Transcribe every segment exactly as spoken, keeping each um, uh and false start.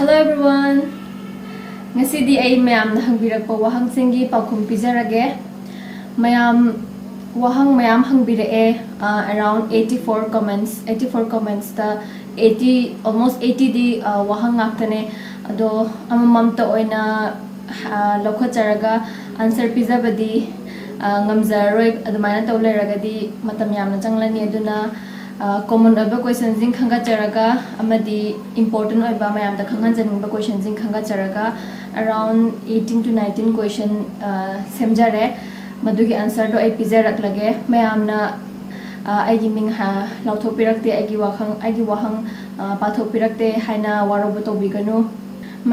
Hello everyone. ꯉꯁꯤꯗꯤ ꯑꯩ ꯃꯌꯥꯝꯅ ꯍꯪꯕꯤꯔꯛꯄ ꯋꯥꯍꯪꯁꯤꯡꯒꯤ ꯄꯥꯎꯈꯨꯝ ꯄꯤꯖꯔꯒꯦ꯫ ꯃꯌꯥꯝ ꯋꯥꯍꯪ ꯃꯌꯥꯝ ꯍꯪꯕꯤꯔꯛꯑꯦ꯫ Around eighty four comments, eighty four commentsꯇ eighty, almost eightyꯗꯤ ꯋꯥꯍꯪ ꯉꯥꯛꯇꯅꯦ꯫ ꯑꯗꯣ ꯑꯃꯃꯝꯇ ꯑꯣꯏꯅ ꯂꯧꯈꯠꯆꯔꯒ answer ꯄꯤꯖꯕꯗꯤ ꯉꯝꯖꯔꯔꯣꯏ꯫ ꯑꯗꯨꯃꯥꯏꯅ ꯇꯧ ꯂꯩꯔꯒꯗꯤ ꯃꯇꯝ ꯌꯥꯝꯅ ꯆꯪꯂꯅꯤ꯫ ꯑꯗꯨꯅ common ꯑꯣꯏꯕ questionꯁꯤꯡ ꯈꯟꯒꯠꯆꯔꯒ ꯑꯃꯗꯤ important ꯑꯣꯏꯕ, ꯃꯌꯥꯝꯗ ꯈꯪꯍꯟꯖꯅꯤꯡꯕ questionꯁꯤꯡ ꯈꯟꯒꯠꯆꯔꯒ around eighteen to nineteen question ꯁꯦꯝꯖꯔꯦ꯫ ꯃꯗꯨꯒꯤ answerꯗꯣ ꯑꯩ ꯄꯤꯖꯔꯛꯂꯒꯦ꯫ ꯃꯌꯥꯝꯅ ꯑꯩꯒꯤ ꯃꯤꯡ ꯂꯥꯎꯊꯣꯛꯄꯤꯔꯛꯇꯦ, ꯑꯩꯒꯤ ꯋꯥꯍꯪ ꯑꯩꯒꯤ ꯋꯥꯍꯪ ꯄꯥꯊꯣꯛꯄꯤꯔꯛꯇꯦ ꯍꯥꯏꯅ ꯋꯥꯔꯧꯕ ꯇꯧꯕꯤꯒꯅꯨ꯫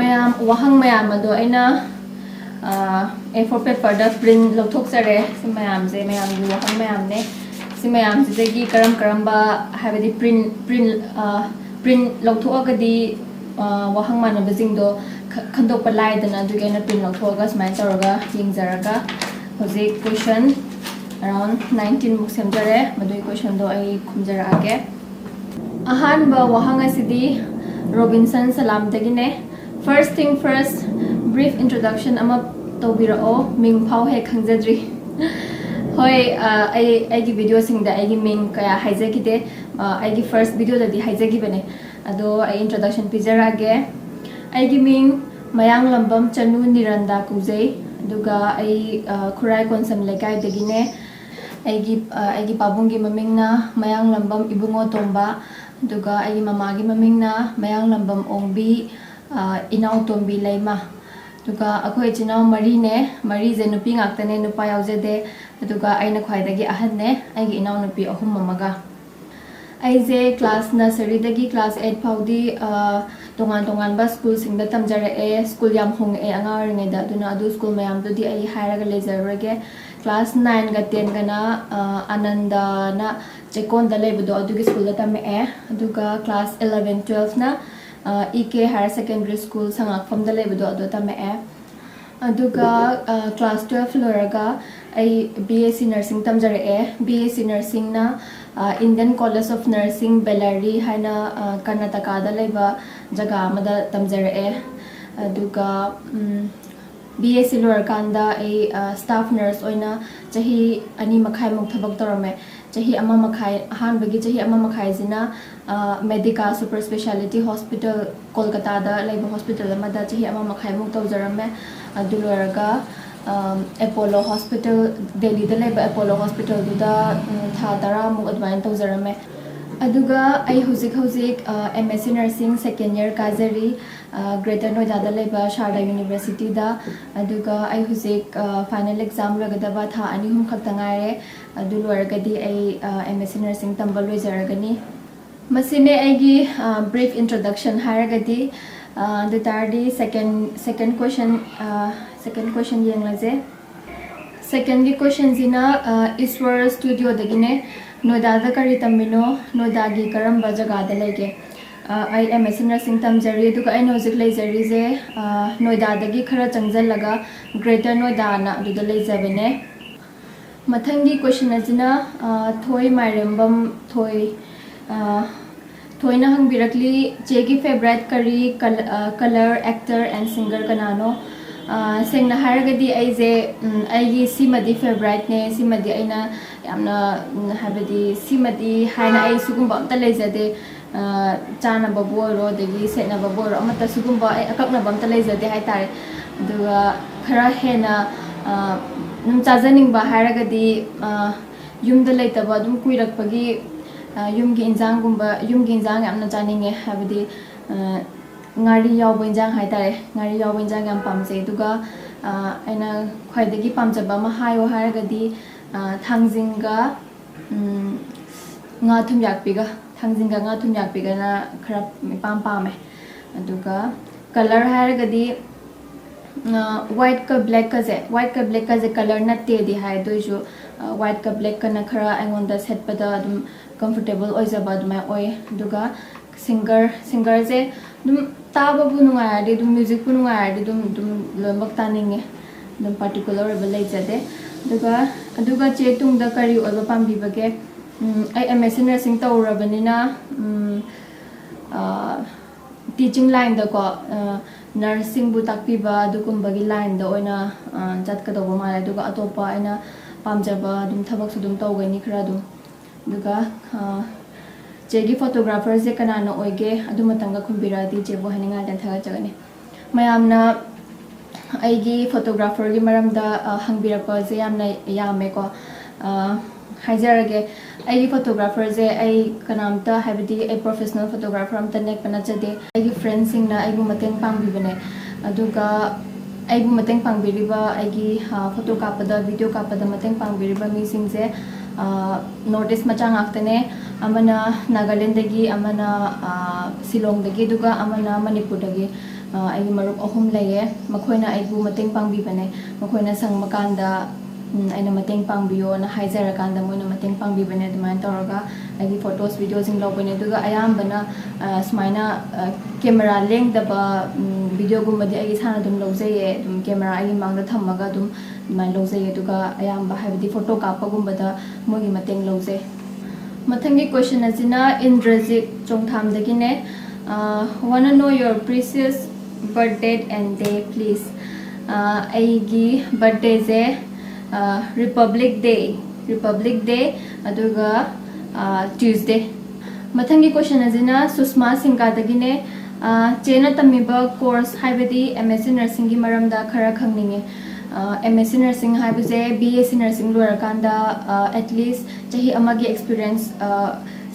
ꯃꯌꯥꯝ ꯋꯥꯍꯪ ꯃꯌꯥꯝ ꯑꯗꯣ ꯑꯩꯅ A four paperꯗ print ꯂꯧꯊꯣꯛꯆꯔꯦ꯫ ꯁꯤ ꯃꯌꯥꯝꯁꯦ ꯃꯌꯥꯝꯒꯤ ꯋꯥꯍꯪ ꯃꯌꯥꯝꯅꯦ꯫ ꯁꯤ ꯃꯌꯥꯝꯁꯤꯗꯒꯤ ꯀꯔꯝ ꯀꯔꯝꯕ, ꯍꯥꯏꯕꯗꯤ print print print ꯂꯧꯊꯣꯛꯑꯒꯗꯤ ꯋꯥꯍꯪ ꯃꯥꯟꯅꯕꯁꯤꯡꯗꯣ ꯈꯟꯗꯣꯛꯄ ꯂꯥꯏꯗꯅ꯫ ꯑꯗꯨꯒꯤ ꯑꯩꯅ print ꯂꯧꯊꯣꯛꯑꯒ ꯁꯨꯃꯥꯏꯅ ꯇꯧꯔꯒ ꯌꯦꯡꯖꯔꯒ ꯍꯧꯖꯤꯛ question around nineteenꯃꯨꯛ ꯁꯦꯝꯖꯔꯦ꯫ ꯃꯗꯨꯒꯤ questionꯗꯣ ꯑꯩ ꯈꯨꯝꯖꯔꯛꯑꯒꯦ꯫ ꯑꯍꯥꯟꯕ ꯋꯥꯍꯪ ꯑꯁꯤꯗꯤ Robinson ꯁꯂꯥꯝꯗꯒꯤꯅꯦ꯫ First thing first, brief introduction ꯑꯃ ꯇꯧꯕꯤꯔꯛꯑꯣ, ꯃꯤꯡ ꯐꯥꯎ ꯍꯦꯛ ꯈꯪꯖꯗ꯭ꯔꯤ꯫ ꯍꯣꯏ, ꯑꯩ ꯑꯩꯒꯤ videoꯁꯤꯡꯗ ꯑꯩꯒꯤ ꯃꯤꯡ ꯀꯌꯥ ꯍꯥꯏꯖꯈꯤꯗꯦ꯫ ꯑꯩꯒꯤ first videoꯗꯗꯤ ꯍꯥꯏꯖꯈꯤꯕꯅꯦ꯫ ꯑꯗꯣ ꯑꯩ introduction ꯄꯤꯖꯔꯛꯑꯒꯦ꯫ ꯑꯩꯒꯤ ꯃꯤꯡ ꯃꯌꯥꯡꯂꯝꯕꯝ ꯆꯅꯨ ꯅꯤꯔꯟꯗꯥ ꯀꯧꯖꯩ꯫ ꯑꯗꯨꯒ ꯑꯩ ꯈꯨꯔꯥꯏ ꯀꯣꯟꯁꯝ ꯂꯩꯀꯥꯏꯗꯒꯤꯅꯦ꯫ ꯑꯩꯒꯤ ꯑꯩꯒꯤ ꯄꯥꯕꯨꯡꯒꯤ ꯃꯃꯤꯡꯅ ꯃꯌꯥꯡꯂꯝꯕꯝ ꯏꯕꯨꯡꯉꯣ ꯇꯣꯝꯕ꯫ ꯑꯗꯨꯒ ꯑꯩꯒꯤ ꯃꯃꯥꯒꯤ ꯃꯃꯤꯡꯅ ꯃꯌꯥꯡꯂꯝꯕꯝ ꯑꯣꯡꯕꯤ ꯏꯅꯥꯎꯇꯣꯝꯕꯤ ꯂꯩꯃ꯫ ꯑꯗꯨꯒ ꯑꯩꯈꯣꯏ ꯏꯆꯤꯟ ꯏꯅꯥꯎ ꯃꯔꯤꯅꯦ꯫ ꯃꯔꯤꯁꯦ ꯅꯨꯄꯤ ꯉꯥꯛꯇꯅꯦ, ꯅꯨꯄꯥ ꯌꯥꯎꯖꯗꯦ꯫ ꯑꯗꯨꯒ ꯑꯩꯅ ꯈ꯭ꯋꯥꯏꯗꯒꯤ ꯑꯍꯟꯅꯦ, ꯑꯩꯒꯤ ꯏꯅꯥꯎꯅꯨꯄꯤ ꯑꯍꯨꯝ ꯑꯃꯒ꯫ ꯑꯩꯁꯦ class nurseryꯗꯒꯤ class eight ꯐꯥꯎꯗꯤ ꯇꯣꯉꯥꯟ ꯇꯣꯉꯥꯟꯕ schoolꯁꯤꯡꯗ ꯇꯝꯖꯔꯛꯑꯦ꯫ School ꯌꯥꯝ ꯍꯣꯡꯉꯛꯑꯦ ꯑꯉꯥꯡ ꯑꯣꯏꯔꯤꯉꯩꯗ, ꯑꯗꯨꯅ ꯑꯗꯨ school ꯃꯌꯥꯝꯗꯨꯗꯤ ꯑꯩ ꯍꯥꯏꯔꯒ ꯂꯩꯖꯔꯔꯣꯏꯒꯦ꯫ Class nineꯒ tenꯒꯅ ꯑꯅꯟꯗꯅ ꯆꯦꯛꯀꯣꯟꯗ ꯂꯩꯕꯗꯣ, ꯑꯗꯨꯒꯤ schoolꯗ ꯇꯝꯃꯛꯑꯦ꯫ ꯑꯗꯨꯒ class eleven twelveꯅ E K Higher Secondary School ꯁꯉꯥꯛꯐꯝꯗ ꯂꯩꯕꯗꯣ, ꯑꯗꯣ ꯇꯝꯃꯛꯑꯦ꯫ ꯑꯗꯨꯒ class twelve ꯂꯣꯏꯔꯒ ꯑꯩ B S C nursing ꯇꯝꯖꯔꯛꯑꯦ꯫ B S C nursingꯅ Indian College of Nursing Bellary ꯍꯥꯏꯅ ꯀꯔꯅꯥꯇꯀꯥꯗ ꯂꯩꯕ ꯖꯒꯥ ꯑꯃꯗ ꯇꯝꯖꯔꯛꯑꯦ꯫ ꯑꯗꯨꯒ ꯕꯤ ꯑꯦꯁ ꯁꯤ ꯂꯣꯏꯔꯀꯥꯟꯗ ꯑꯩ ꯁ꯭ꯇꯥꯐ ꯅꯔꯁ ꯑꯣꯏꯅ ꯆꯍꯤ ꯑꯅꯤ ꯃꯈꯥꯏꯃꯨꯛ ꯊꯕꯛ ꯇꯧꯔꯝꯃꯦ꯫ ꯆꯍꯤ ꯑꯃ ꯃꯈꯥꯏ, ꯑꯍꯥꯟꯕꯒꯤ ꯆꯍꯤ ꯑꯃ ꯃꯈꯥꯏꯁꯤꯅ ꯃꯦꯗꯤꯀꯥ ꯁꯨꯄꯔ ꯁ꯭ꯄꯦꯁꯥꯂꯤꯇꯤ ꯍꯣꯁꯄꯤꯇꯥꯜ, ꯀꯣꯜꯀꯇꯥꯗ ꯂꯩꯕ ꯍꯣꯁꯄꯤꯇꯥꯜ ꯑꯃꯗ ꯆꯍꯤ ꯑꯃ ꯃꯈꯥꯏꯃꯨꯛ ꯇꯧꯖꯔꯝꯃꯦ꯫ ꯑꯗꯨ ꯂꯣꯏꯔꯒ ꯑꯦꯄꯣꯂꯣ ꯍꯣꯁꯄꯤꯇꯥꯜ, ꯗꯦꯜꯂꯤꯗ ꯂꯩꯕ ꯑꯦꯄꯣꯂꯣ ꯍꯣꯁꯄꯤꯇꯥꯜꯗꯨꯗ ꯊꯥ ꯇꯔꯥꯃꯨꯛ ꯑꯗꯨꯃꯥꯏꯅ ꯇꯧꯖꯔꯝꯃꯦ꯫ ꯑꯗꯨꯒ ꯑꯩ ꯍꯧꯖꯤꯛ ꯍꯧꯖꯤꯛ ꯑꯦꯝ ꯑꯦꯁ ꯁꯤ ꯅꯔꯁꯤꯡ ꯁꯦꯀꯦꯟ ꯏꯌꯥꯔ ꯀꯥꯖꯔꯤ, ꯒ꯭ꯔꯦꯇꯔ ꯅꯣꯏꯗꯥꯗ ꯂꯩꯕ ꯁꯥꯔꯗꯥ ꯌꯨꯅꯤꯚꯔꯁꯤꯇꯤꯗ꯫ ꯑꯗꯨꯒ ꯑꯩ ꯍꯧꯖꯤꯛ ꯐꯥꯏꯅꯦꯜ ꯑꯦꯛꯖꯥꯝ ꯂꯣꯏꯒꯗꯕ ꯊꯥ ꯑꯅꯤ ꯑꯍꯨꯝ ꯈꯛꯇ ꯉꯥꯏꯔꯦ꯫ ꯑꯗꯨ ꯂꯣꯏꯔꯒꯗꯤ ꯑꯩ ꯑꯦꯝ ꯑꯦꯁ ꯁꯤ ꯅꯔꯁꯤꯡ ꯇꯝꯕ ꯂꯣꯏꯖꯔꯒꯅꯤ꯫ ꯃꯁꯤꯅꯦ ꯑꯩꯒꯤ ꯕ꯭ꯔꯤꯐ ꯏꯟꯇ꯭ꯔꯣꯗꯛꯁꯟ ꯍꯥꯏꯔꯒꯗꯤ꯫ ꯑꯗꯨ ꯇꯥꯔꯗꯤ ꯁꯦꯀꯦꯟ ꯁꯦꯀꯦꯟ ꯀꯣꯏꯁꯟ, ꯁꯦꯀꯦꯟ ꯀꯣꯏꯁꯟ ꯌꯦꯡꯂꯁꯦ꯫ ꯁꯦꯀꯦꯟꯒꯤ ꯀꯣꯏꯁꯟꯁꯤꯅ ꯏꯁ꯭ꯋꯔ ꯁ꯭ꯇꯨꯗꯤꯑꯣꯗꯒꯤꯅꯦ꯫ ꯅꯣꯏꯗꯥꯗ ꯀꯔꯤ ꯇꯝꯃꯤꯅꯣ? ꯅꯣꯏꯗꯥꯒꯤ ꯀꯔꯝꯕ ꯖꯒꯥꯗ ꯂꯩꯒꯦ? ꯑꯩ ꯑꯦꯝ ꯑꯦꯁ ꯁꯤ ꯅꯔꯁꯤꯡ ꯇꯝꯖꯔꯤ, ꯑꯗꯨꯒ ꯑꯩꯅ ꯍꯧꯖꯤꯛ ꯂꯩꯖꯔꯤꯁꯦ ꯅꯣꯏꯗꯥꯗꯒꯤ ꯈꯔ ꯆꯪꯁꯤꯜꯂꯒ ꯒ꯭ꯔꯦꯇꯔ ꯅꯣꯏꯗꯥꯅ ꯑꯗꯨꯗ ꯂꯩꯖꯕꯅꯦ꯫ ꯃꯊꯪꯒꯤ ꯀꯣꯏꯁꯟ ꯑꯁꯤꯅ ꯊꯣꯏ ꯃꯥꯏꯔꯦꯝꯕꯝ ꯊꯣꯏ꯫ ꯊꯣꯏꯅ ꯍꯪꯕꯤꯔꯛꯂꯤ, "ꯆꯦꯒꯤ ꯐꯦꯕꯔꯥꯏꯠ ꯀꯔꯤ ꯀꯂꯔ, ꯑꯦꯛꯇꯔ ꯑꯦꯟ ꯁꯤꯡꯒꯔ ꯀꯅꯥꯅꯣ?" ꯁꯦꯡꯅ ꯍꯥꯏꯔꯒꯗꯤ ꯑꯩꯁꯦ, ꯑꯩꯒꯤ ꯁꯤꯃꯗꯤ ꯐꯦꯕꯔꯥꯏꯠꯅꯦ, ꯁꯤꯃꯗꯤ ꯑꯩꯅ ꯌꯥꯝꯅ, ꯍꯥꯏꯕꯗꯤ ꯁꯤꯃꯗꯤ ꯍꯥꯏꯅ ꯑꯩ ꯁꯤꯒꯨꯝꯕ ꯑꯝꯇ ꯂꯩꯖꯗꯦ꯫ ꯆꯥꯅꯕꯕꯨ ꯑꯣꯏꯔꯣ, ꯑꯗꯒꯤ ꯁꯦꯠꯅꯕꯕꯨ ꯑꯣꯏꯔꯣ, ꯑꯃꯠꯇ ꯁꯤꯒꯨꯝꯕ ꯑꯩ ꯑꯀꯛꯅꯕ ꯑꯝꯇ ꯂꯩꯖꯗꯦ ꯍꯥꯏꯇꯥꯔꯦ꯫ ꯑꯗꯨꯒ ꯈꯔ ꯍꯦꯟꯅ ꯑꯗꯨꯝ ꯆꯥꯖꯅꯤꯡꯕ ꯍꯥꯏꯔꯒꯗꯤ, ꯌꯨꯝꯗ ꯂꯩꯇꯕ ꯑꯗꯨꯝ ꯀꯨꯏꯔꯛꯄꯒꯤ, ꯌꯨꯝꯒꯤ ꯏꯟꯖꯥꯡꯒꯨꯝꯕ, ꯌꯨꯝꯒꯤ ꯏꯟꯖꯥꯡ ꯌꯥꯝꯅ ꯆꯥꯅꯤꯡꯉꯦ꯫ ꯍꯥꯏꯕꯗꯤ ꯉꯥꯔꯤ ꯌꯥꯎꯕ ꯏꯟꯖꯥꯡ ꯍꯥꯏꯇꯥꯔꯦ, ꯉꯥꯔꯤ ꯌꯥꯎꯕ ꯏꯟꯖꯥꯡ ꯌꯥꯝ ꯄꯥꯝꯖꯩ꯫ ꯑꯗꯨꯒ ꯑꯩꯅ ꯈ꯭ꯋꯥꯏꯗꯒꯤ ꯄꯥꯝꯖꯕ ꯑꯃ ꯍꯥꯏꯌꯣ ꯍꯥꯏꯔꯒꯗꯤ, ꯊꯥꯡꯖꯤꯡꯒ ꯉꯥ ꯊꯨꯝꯌꯥꯛꯄꯤꯒ, ꯊꯥꯡꯖꯤꯡꯒ ꯉꯥ ꯊꯨꯝꯌꯥꯛꯄꯤꯒꯅ ꯈꯔ ꯏꯄꯥꯝ ꯄꯥꯝꯃꯦ꯫ ꯑꯗꯨꯒ ꯀꯂꯔ ꯍꯥꯏꯔꯒꯗꯤ, ꯋꯥꯏꯠꯀ ꯕ꯭ꯂꯦꯛꯀꯁꯦ, ꯋꯥꯏꯠꯀ ꯕ꯭ꯂꯦꯛꯀꯁꯦ ꯀꯂꯔ ꯅꯠꯇꯦꯗꯤ ꯍꯥꯏ, ꯑꯗꯨ ꯑꯣꯏꯁꯨ ꯋꯥꯏꯠꯀ ꯕ꯭ꯂꯦꯛꯀꯅ ꯈꯔ ꯑꯩꯉꯣꯟꯗ ꯁꯦꯠꯄꯗ ꯑꯗꯨꯝ ꯀꯝꯐꯣꯔꯇꯦꯕꯜ ꯑꯣꯏꯖꯕ ꯑꯗꯨꯃꯥꯏꯅ ꯑꯣꯏ꯫ ꯑꯗꯨꯒ ꯁꯤꯡꯒꯔ, ꯁꯤꯡꯒꯔꯁꯦ ꯑꯗꯨꯝ ꯇꯥꯕꯕꯨ ꯅꯨꯡꯉꯥꯏꯔꯗꯤ, ꯑꯗꯨꯝ ꯃ꯭ꯌꯨꯖꯤꯛꯄꯨ ꯅꯨꯡꯉꯥꯏꯔꯗꯤ ꯑꯗꯨꯝ, ꯑꯗꯨꯝ ꯂꯣꯏꯅꯃꯛ ꯇꯥꯅꯤꯡꯉꯦ꯫ ꯑꯗꯨꯝ ꯄꯥꯔꯇꯤꯀꯨꯂꯔ ꯑꯣꯏꯕ ꯂꯩꯖꯗꯦ꯫ ꯑꯗꯨꯒ, ꯑꯗꯨꯒ ꯆꯦ ꯇꯨꯡꯗ ꯀꯔꯤ ꯑꯣꯏꯕ ꯄꯥꯝꯕꯤꯕꯒꯦ? ꯎꯝ, ꯑꯩ ꯑꯦꯝ ꯑꯦꯁ ꯁꯤ ꯅꯔꯁꯤꯡ ꯇꯧꯔꯕꯅꯤꯅ, ꯎꯝ, ꯑꯥ, ꯇꯤꯆꯤꯡ ꯂꯥꯏꯟꯗꯀꯣ, ꯅꯔꯁꯁꯤꯡꯕꯨ ꯇꯥꯛꯄꯤꯕ ꯑꯗꯨꯒꯨꯝꯕꯒꯤ ꯂꯥꯏꯟꯗ ꯑꯣꯏꯅ ꯆꯠꯀꯗꯧꯕ ꯃꯥꯜꯂꯦ꯫ ꯑꯗꯨꯒ ꯑꯇꯣꯞꯄ ꯑꯩꯅ ꯄꯥꯝꯖꯕ ꯑꯗꯨꯝ ꯊꯕꯛꯁꯨ ꯑꯗꯨꯝ ꯇꯧꯒꯅꯤ ꯈꯔ ꯑꯗꯨꯝ꯫ ꯑꯗꯨꯒ ꯆꯦꯒꯤ ꯐꯣꯇꯣꯒ꯭ꯔꯥꯐꯔꯁꯦ ꯀꯅꯥꯅ ꯑꯣꯏꯒꯦ? ꯑꯗꯨꯃꯇꯪꯒ ꯈꯨꯝꯕꯤꯔꯛꯑꯗꯤ ꯆꯦꯕꯨ ꯍꯥꯏꯅꯤꯡꯉꯥꯏ ꯂꯩꯇꯅ ꯊꯥꯒꯠꯆꯒꯅꯤ꯫ ꯃꯌꯥꯝꯅ ꯑꯩꯒꯤ ꯐꯣꯇꯣꯒ꯭ꯔꯥꯐꯔꯒꯤ ꯃꯔꯝꯗ ꯍꯪꯕꯤꯔꯛꯄꯁꯦ ꯌꯥꯝꯅ ꯌꯥꯝꯃꯦꯀꯣ꯫ ꯍꯥꯏꯖꯔꯒꯦ, ꯑꯩꯒꯤ ꯐꯣꯇꯣꯒ꯭ꯔꯥꯐꯔꯁꯦ ꯑꯩ ꯀꯅꯥꯝꯇ, ꯍꯥꯏꯕꯗꯤ ꯑꯩ ꯄ꯭ꯔꯣꯐꯦꯁꯅꯦꯜ ꯐꯣꯇꯣꯒ꯭ꯔꯥꯐꯔ ꯑꯝꯇ ꯅꯦꯛꯄ ꯅꯠꯆꯗꯦ꯫ ꯑꯩꯒꯤ ꯐ꯭ꯔꯦꯟꯁꯤꯡꯅ ꯑꯩꯕꯨ ꯃꯇꯦꯡ ꯄꯥꯡꯕꯤꯕꯅꯦ꯫ ꯑꯗꯨꯒ ꯑꯩꯕꯨ ꯃꯇꯦꯡ ꯄꯥꯡꯕꯤꯔꯤꯕ, ꯑꯩꯒꯤ ꯐꯣꯇꯣ ꯀꯥꯞꯄꯗ, ꯚꯤꯗꯤꯑꯣ ꯀꯥꯞꯄꯗ ꯃꯇꯦꯡ ꯄꯥꯡꯕꯤꯔꯤꯕ ꯃꯤꯁꯤꯡꯁꯦ ꯅꯣꯔꯠ ꯏꯁ ꯃꯆꯥ ꯉꯥꯛꯇꯅꯦ꯫ ꯑꯃꯅ ꯅꯥꯒꯥꯂꯦꯟꯗꯒꯤ, ꯑꯃꯅ ꯁꯤꯂꯣꯡꯗꯒꯤ, ꯑꯗꯨꯒ ꯑꯃꯅ ꯃꯅꯤꯄꯨꯔꯗꯒꯤ꯫ ꯑꯩꯒꯤ ꯃꯔꯨꯞ ꯑꯍꯨꯝ ꯂꯩꯌꯦ꯫ ꯃꯈꯣꯏꯅ ꯑꯩꯕꯨ ꯃꯇꯦꯡ ꯄꯥꯡꯕꯤꯕꯅꯦ꯫ ꯃꯈꯣꯏꯅ ꯁꯪꯕ ꯀꯥꯟꯗ ꯑꯩꯅ ꯃꯇꯦꯡ ꯄꯥꯡꯕꯤꯌꯣꯅ ꯍꯥꯏꯖꯔꯀꯥꯟꯗ ꯃꯣꯏꯅ ꯃꯇꯦꯡ ꯄꯥꯡꯕꯤꯕꯅꯦ꯫ ꯑꯗꯨꯃꯥꯏꯅ ꯇꯧꯔꯒ ꯑꯩꯒꯤ ꯐꯣꯇꯣꯁ, ꯚꯤꯗꯤꯑꯣꯁꯤꯡ ꯂꯧꯕꯅꯦ꯫ ꯑꯗꯨꯒ ꯑꯌꯥꯝꯕꯅ ꯁꯨꯃꯥꯏꯅ ꯀꯦꯃꯦꯔꯥ ꯂꯦꯡꯗꯕ ꯚꯤꯗꯤꯑꯣꯒꯨꯝꯕꯗꯤ ꯑꯩ ꯏꯁꯥꯅ ꯑꯗꯨꯝ ꯂꯧꯖꯩꯌꯦ꯫ ꯑꯗꯨꯝ ꯀꯦꯃꯦꯔꯥ ꯑꯩꯒꯤ ꯃꯥꯡꯗ ꯊꯝꯃꯒ ꯑꯗꯨꯝ ꯑꯗꯨꯃꯥꯏꯅ ꯂꯧꯖꯩꯌꯦ꯫ ꯑꯗꯨꯒ ꯑꯌꯥꯝꯕ, ꯍꯥꯏꯕꯗꯤ ꯐꯣꯇꯣ ꯀꯥꯞꯄꯒꯨꯝꯕꯗ ꯃꯣꯏꯒꯤ ꯃꯇꯦꯡ ꯂꯧꯖꯩ꯫ ꯃꯊꯪꯒꯤ ꯀꯣꯏꯁꯟ ꯑꯁꯤꯅ Indrajit ꯆꯣꯡꯊꯥꯝꯗꯒꯤꯅꯦ꯫ Wanna know your precious birth date and day, please? ꯑꯩꯒꯤ ꯕꯔꯠꯗꯦꯁꯦ ꯔꯤꯄꯕ꯭ꯂꯤꯛ ꯗꯦ, ꯔꯤꯄꯕ꯭ꯂꯤꯛ ꯗꯦ, ꯑꯗꯨꯒ ꯇ꯭ꯌꯨꯁꯗꯦ꯫ ꯃꯊꯪꯒꯤ ꯀꯣꯏꯁꯟ ꯑꯁꯤꯅ ꯁꯨꯁꯃꯥ ꯁꯤꯡꯒꯥꯗꯒꯤꯅꯦ꯫ ꯆꯦꯅ ꯇꯝꯃꯤꯕ ꯀꯣꯔꯁ, ꯍꯥꯏꯕꯗꯤ ꯑꯦꯝ ꯑꯦꯁ ꯁꯤ ꯅꯔꯁꯤꯡꯒꯤ ꯃꯔꯝꯗ ꯈꯔ ꯈꯪꯅꯤꯡꯉꯦ꯫ ꯑꯦꯝ ꯑꯦꯁ ꯁꯤ ꯅꯔꯁꯤꯡ ꯍꯥꯏꯕꯁꯦ ꯕꯤ ꯑꯦꯁ ꯁꯤ ꯅꯔꯁꯤꯡ ꯂꯣꯏꯔꯀꯥꯟꯗ ꯑꯦꯠꯂꯤꯁ ꯆꯍꯤ ꯑꯃꯒꯤ ꯑꯦꯛꯁꯄꯤꯔꯤꯌꯦꯟꯁ,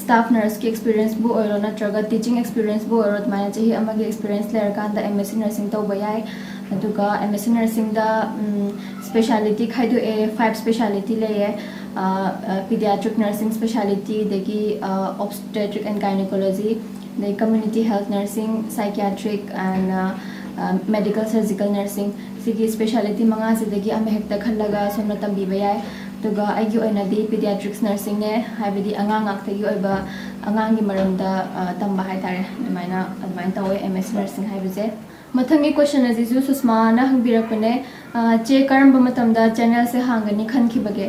ꯁ꯭ꯇꯥꯐ ꯅꯔꯁꯀꯤ ꯑꯦꯛꯁꯄꯤꯔꯤꯌꯦꯟꯁꯕꯨ ꯑꯣꯏꯔꯣ ꯅꯠꯇ꯭ꯔꯒ ꯇꯤꯆꯤꯡ ꯑꯦꯛꯁꯄꯤꯔꯤꯌꯦꯟꯁꯕꯨ ꯑꯣꯏꯔꯣ, ꯑꯗꯨꯃꯥꯏꯅ ꯆꯍꯤ ꯑꯃꯒꯤ ꯑꯦꯛꯁꯄꯤꯔꯤꯌꯦꯟꯁ ꯂꯩꯔꯀꯥꯟꯗ ꯑꯦꯝ ꯑꯦꯁ ꯁꯤ ꯅꯔꯁꯤꯡ ꯇꯧꯕ ꯌꯥꯏ꯫ ꯑꯗꯨꯒ ꯑꯦꯝ ꯑꯦꯁ ꯁꯤ ꯅꯔꯁꯤꯡꯗ ꯁ꯭ꯄꯦꯁꯥꯂꯤꯇꯤ ꯈꯥꯏꯗꯣꯛꯑꯦ, ꯐꯥꯏꯚ ꯁ꯭ꯄꯦꯁꯥꯂꯤꯇꯤ ꯂꯩꯌꯦ꯫ ꯄꯤꯗꯤꯌꯥꯇ꯭ꯔꯤꯛ ꯅꯔꯁꯤꯡ ꯁ꯭ꯄꯦꯁꯥꯂꯤꯇꯤ, ꯑꯗꯒꯤ ꯑꯣꯞꯁꯇꯦꯇ꯭ꯔꯤꯛ ꯑꯦꯟ ꯒꯥꯏꯅꯣꯀꯣꯂꯣꯖꯤ, ꯑꯗꯩ community health nursing, psychiatric and medical surgical nursing. ꯁꯤꯒꯤ ꯁ꯭ꯄꯦꯁꯥꯂꯤꯇꯤ ꯃꯉꯥꯁꯤꯗꯒꯤ ꯑꯃ ꯍꯦꯛꯇ ꯈꯜꯂꯒ ꯁꯣꯝꯅ ꯇꯝꯕꯤꯕ ꯌꯥꯏ꯫ ꯑꯗꯨꯒ ꯑꯩꯒꯤ ꯑꯣꯏꯅꯗꯤ ꯄꯤꯗꯤꯌꯥꯇ꯭ꯔꯤꯛꯁ ꯅꯔꯁꯤꯡꯅꯦ, ꯍꯥꯏꯕꯗꯤ ꯑꯉꯥꯡ ꯉꯥꯛꯇꯒꯤ ꯑꯣꯏꯕ, ꯑꯉꯥꯡꯒꯤ ꯃꯔꯝꯗ ꯇꯝꯕ ꯍꯥꯏꯇꯥꯔꯦ꯫ ꯑꯗꯨꯃꯥꯏꯅ, ꯑꯗꯨꯃꯥꯏꯅ ꯇꯧꯋꯦ ꯑꯦꯝ ꯑꯦꯁ ꯁꯤ ꯅꯔꯁꯤꯡ ꯍꯥꯏꯕꯁꯦ꯫ ꯃꯊꯪꯒꯤ ꯀꯣꯏꯁꯟ ꯑꯁꯤꯁꯨ ꯁꯨꯁꯃꯥꯅ ꯍꯪꯕꯤꯔꯛꯄꯅꯦ꯫ "ꯆꯦ, ꯀꯔꯝꯕ ꯃꯇꯝꯗ ꯆꯦꯅꯦꯜꯁꯦ ꯍꯥꯡꯒꯅꯤ ꯈꯟꯈꯤꯕꯒꯦ?"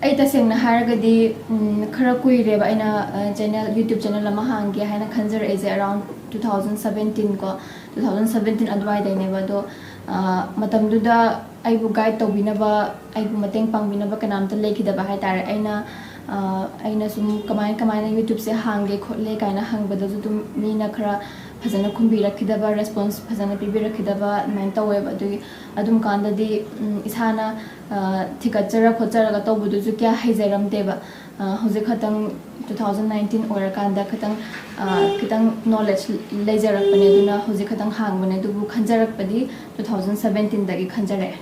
ꯑꯩ ꯇꯁꯦꯡꯅ ꯍꯥꯏꯔꯒꯗꯤ, ꯎꯝ, ꯈꯔ ꯀꯨꯏꯔꯦꯕ ꯑꯩꯅ, ꯑ, channel, YouTube channel ꯑꯃ ꯍꯥꯡꯒꯦ ꯍꯥꯏꯅ ꯈꯟꯖꯔꯛꯏꯁꯦ, around two thousand seventeen ꯀꯣ, two thousand seventeen ꯑꯗꯨꯋꯥꯏꯗꯩꯅꯦꯕ꯫ ꯑꯗꯣ, ꯑ, ꯃꯇꯝꯗꯨꯗ ꯑꯩꯕꯨ guide ꯇꯧꯕꯤꯅꯕ, ꯑꯩꯕꯨ ꯃꯇꯦꯡ ꯄꯥꯡꯕꯤꯅꯕ ꯀꯅꯥꯝꯇ ꯂꯩꯈꯤꯗꯕ ꯍꯥꯏꯇꯥꯔꯦ꯫ ꯑꯩꯅ, ꯑ, ꯑꯩꯅ ꯁꯨꯝ ꯀꯃꯥꯏ ꯀꯃꯥꯏꯅ YouTubeꯁꯦ ꯍꯥꯡꯒꯦ ꯈꯣꯠꯂꯦ ꯀꯥꯏꯅ ꯍꯪꯕꯗꯁꯨ ꯑꯗꯨꯝ ꯃꯤꯅ ꯈꯔ ꯐꯖꯅ ꯈꯨꯝꯕꯤꯔꯛꯈꯤꯗꯕ, response ꯐꯖꯅ ꯄꯤꯕꯤꯔꯛꯈꯤꯗꯕ ꯑꯗꯨꯃꯥꯏꯅ ꯇꯧꯋꯦꯕ꯫ ꯑꯗꯨꯒꯤ ꯑꯗꯨꯝ ꯀꯥꯟꯗꯗꯤ, ꯎꯝ, ꯏꯁꯥꯅ, ꯑ, ꯊꯤꯒꯠꯆꯔ ꯈꯣꯠꯆꯔꯒ ꯇꯧꯕꯗꯨꯁꯨ ꯀꯌꯥ ꯍꯩꯖꯔꯝꯗꯦꯕ꯫ ꯑ, ꯍꯧꯖꯤꯛ ꯈꯛꯇꯪ two thousand nineteen ꯑꯣꯏꯔꯀꯥꯟꯗ ꯈꯤꯇꯪ, ꯑ, ꯈꯤꯇꯪ knowledge ꯂꯩꯖꯔꯛꯄꯅꯦ, ꯑꯗꯨꯅ ꯍꯧꯖꯤꯛ ꯈꯛꯇꯪ ꯍꯥꯡꯕꯅꯦ, ꯑꯗꯨꯕꯨ ꯈꯟꯖꯔꯛꯄꯗꯤ two thousand seventeenꯗꯒꯤ ꯈꯟꯖꯔꯛꯑꯦ꯫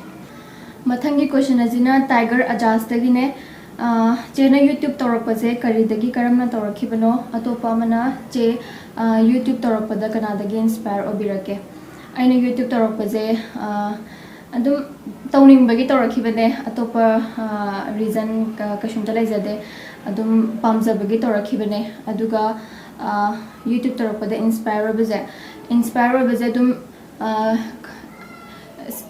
ꯃꯊꯪꯒꯤ question ꯑꯁꯤꯅ Tiger Ajazꯇꯒꯤꯅꯦ꯫ ꯑ, ꯆꯦꯅ YouTube ꯇꯧꯔꯛꯄꯁꯦ ꯀꯔꯤꯗꯒꯤ, ꯀꯔꯝꯅ ꯇꯧꯔꯛꯈꯤꯕꯅꯣ? ꯑꯇꯣꯞꯄ ꯑꯃꯅ, ꯆꯦ, ꯑ, YouTube ꯇꯧꯔꯛꯄꯗ ꯀꯅꯥꯗꯒꯤ inspire ꯑꯣꯏꯕꯤꯔꯛꯀꯦ? ꯑꯩꯅ YouTube ꯇꯧꯔꯛꯄꯁꯦ, ꯑ, ꯑꯗꯨꯝ ꯇꯧꯅꯤꯡꯕꯒꯤ ꯇꯧꯔꯛꯈꯤꯕꯅꯦ, ꯑꯇꯣꯞꯄ, ꯑ, reason ꯀ-, ꯀꯩꯁꯨꯝꯇ ꯂꯩꯖꯗꯦ꯫ ꯑꯗꯨꯝ ꯄꯥꯝꯖꯕꯒꯤ ꯇꯧꯔꯛꯈꯤꯕꯅꯦ꯫ ꯑꯗꯨꯒ, ꯑ, YouTube ꯇꯧꯔꯛꯄꯗ inspire ꯑꯣꯏꯕꯁꯦ, inspire ꯑꯣꯏꯕꯁꯦ ꯑꯗꯨꯝ, ꯑ,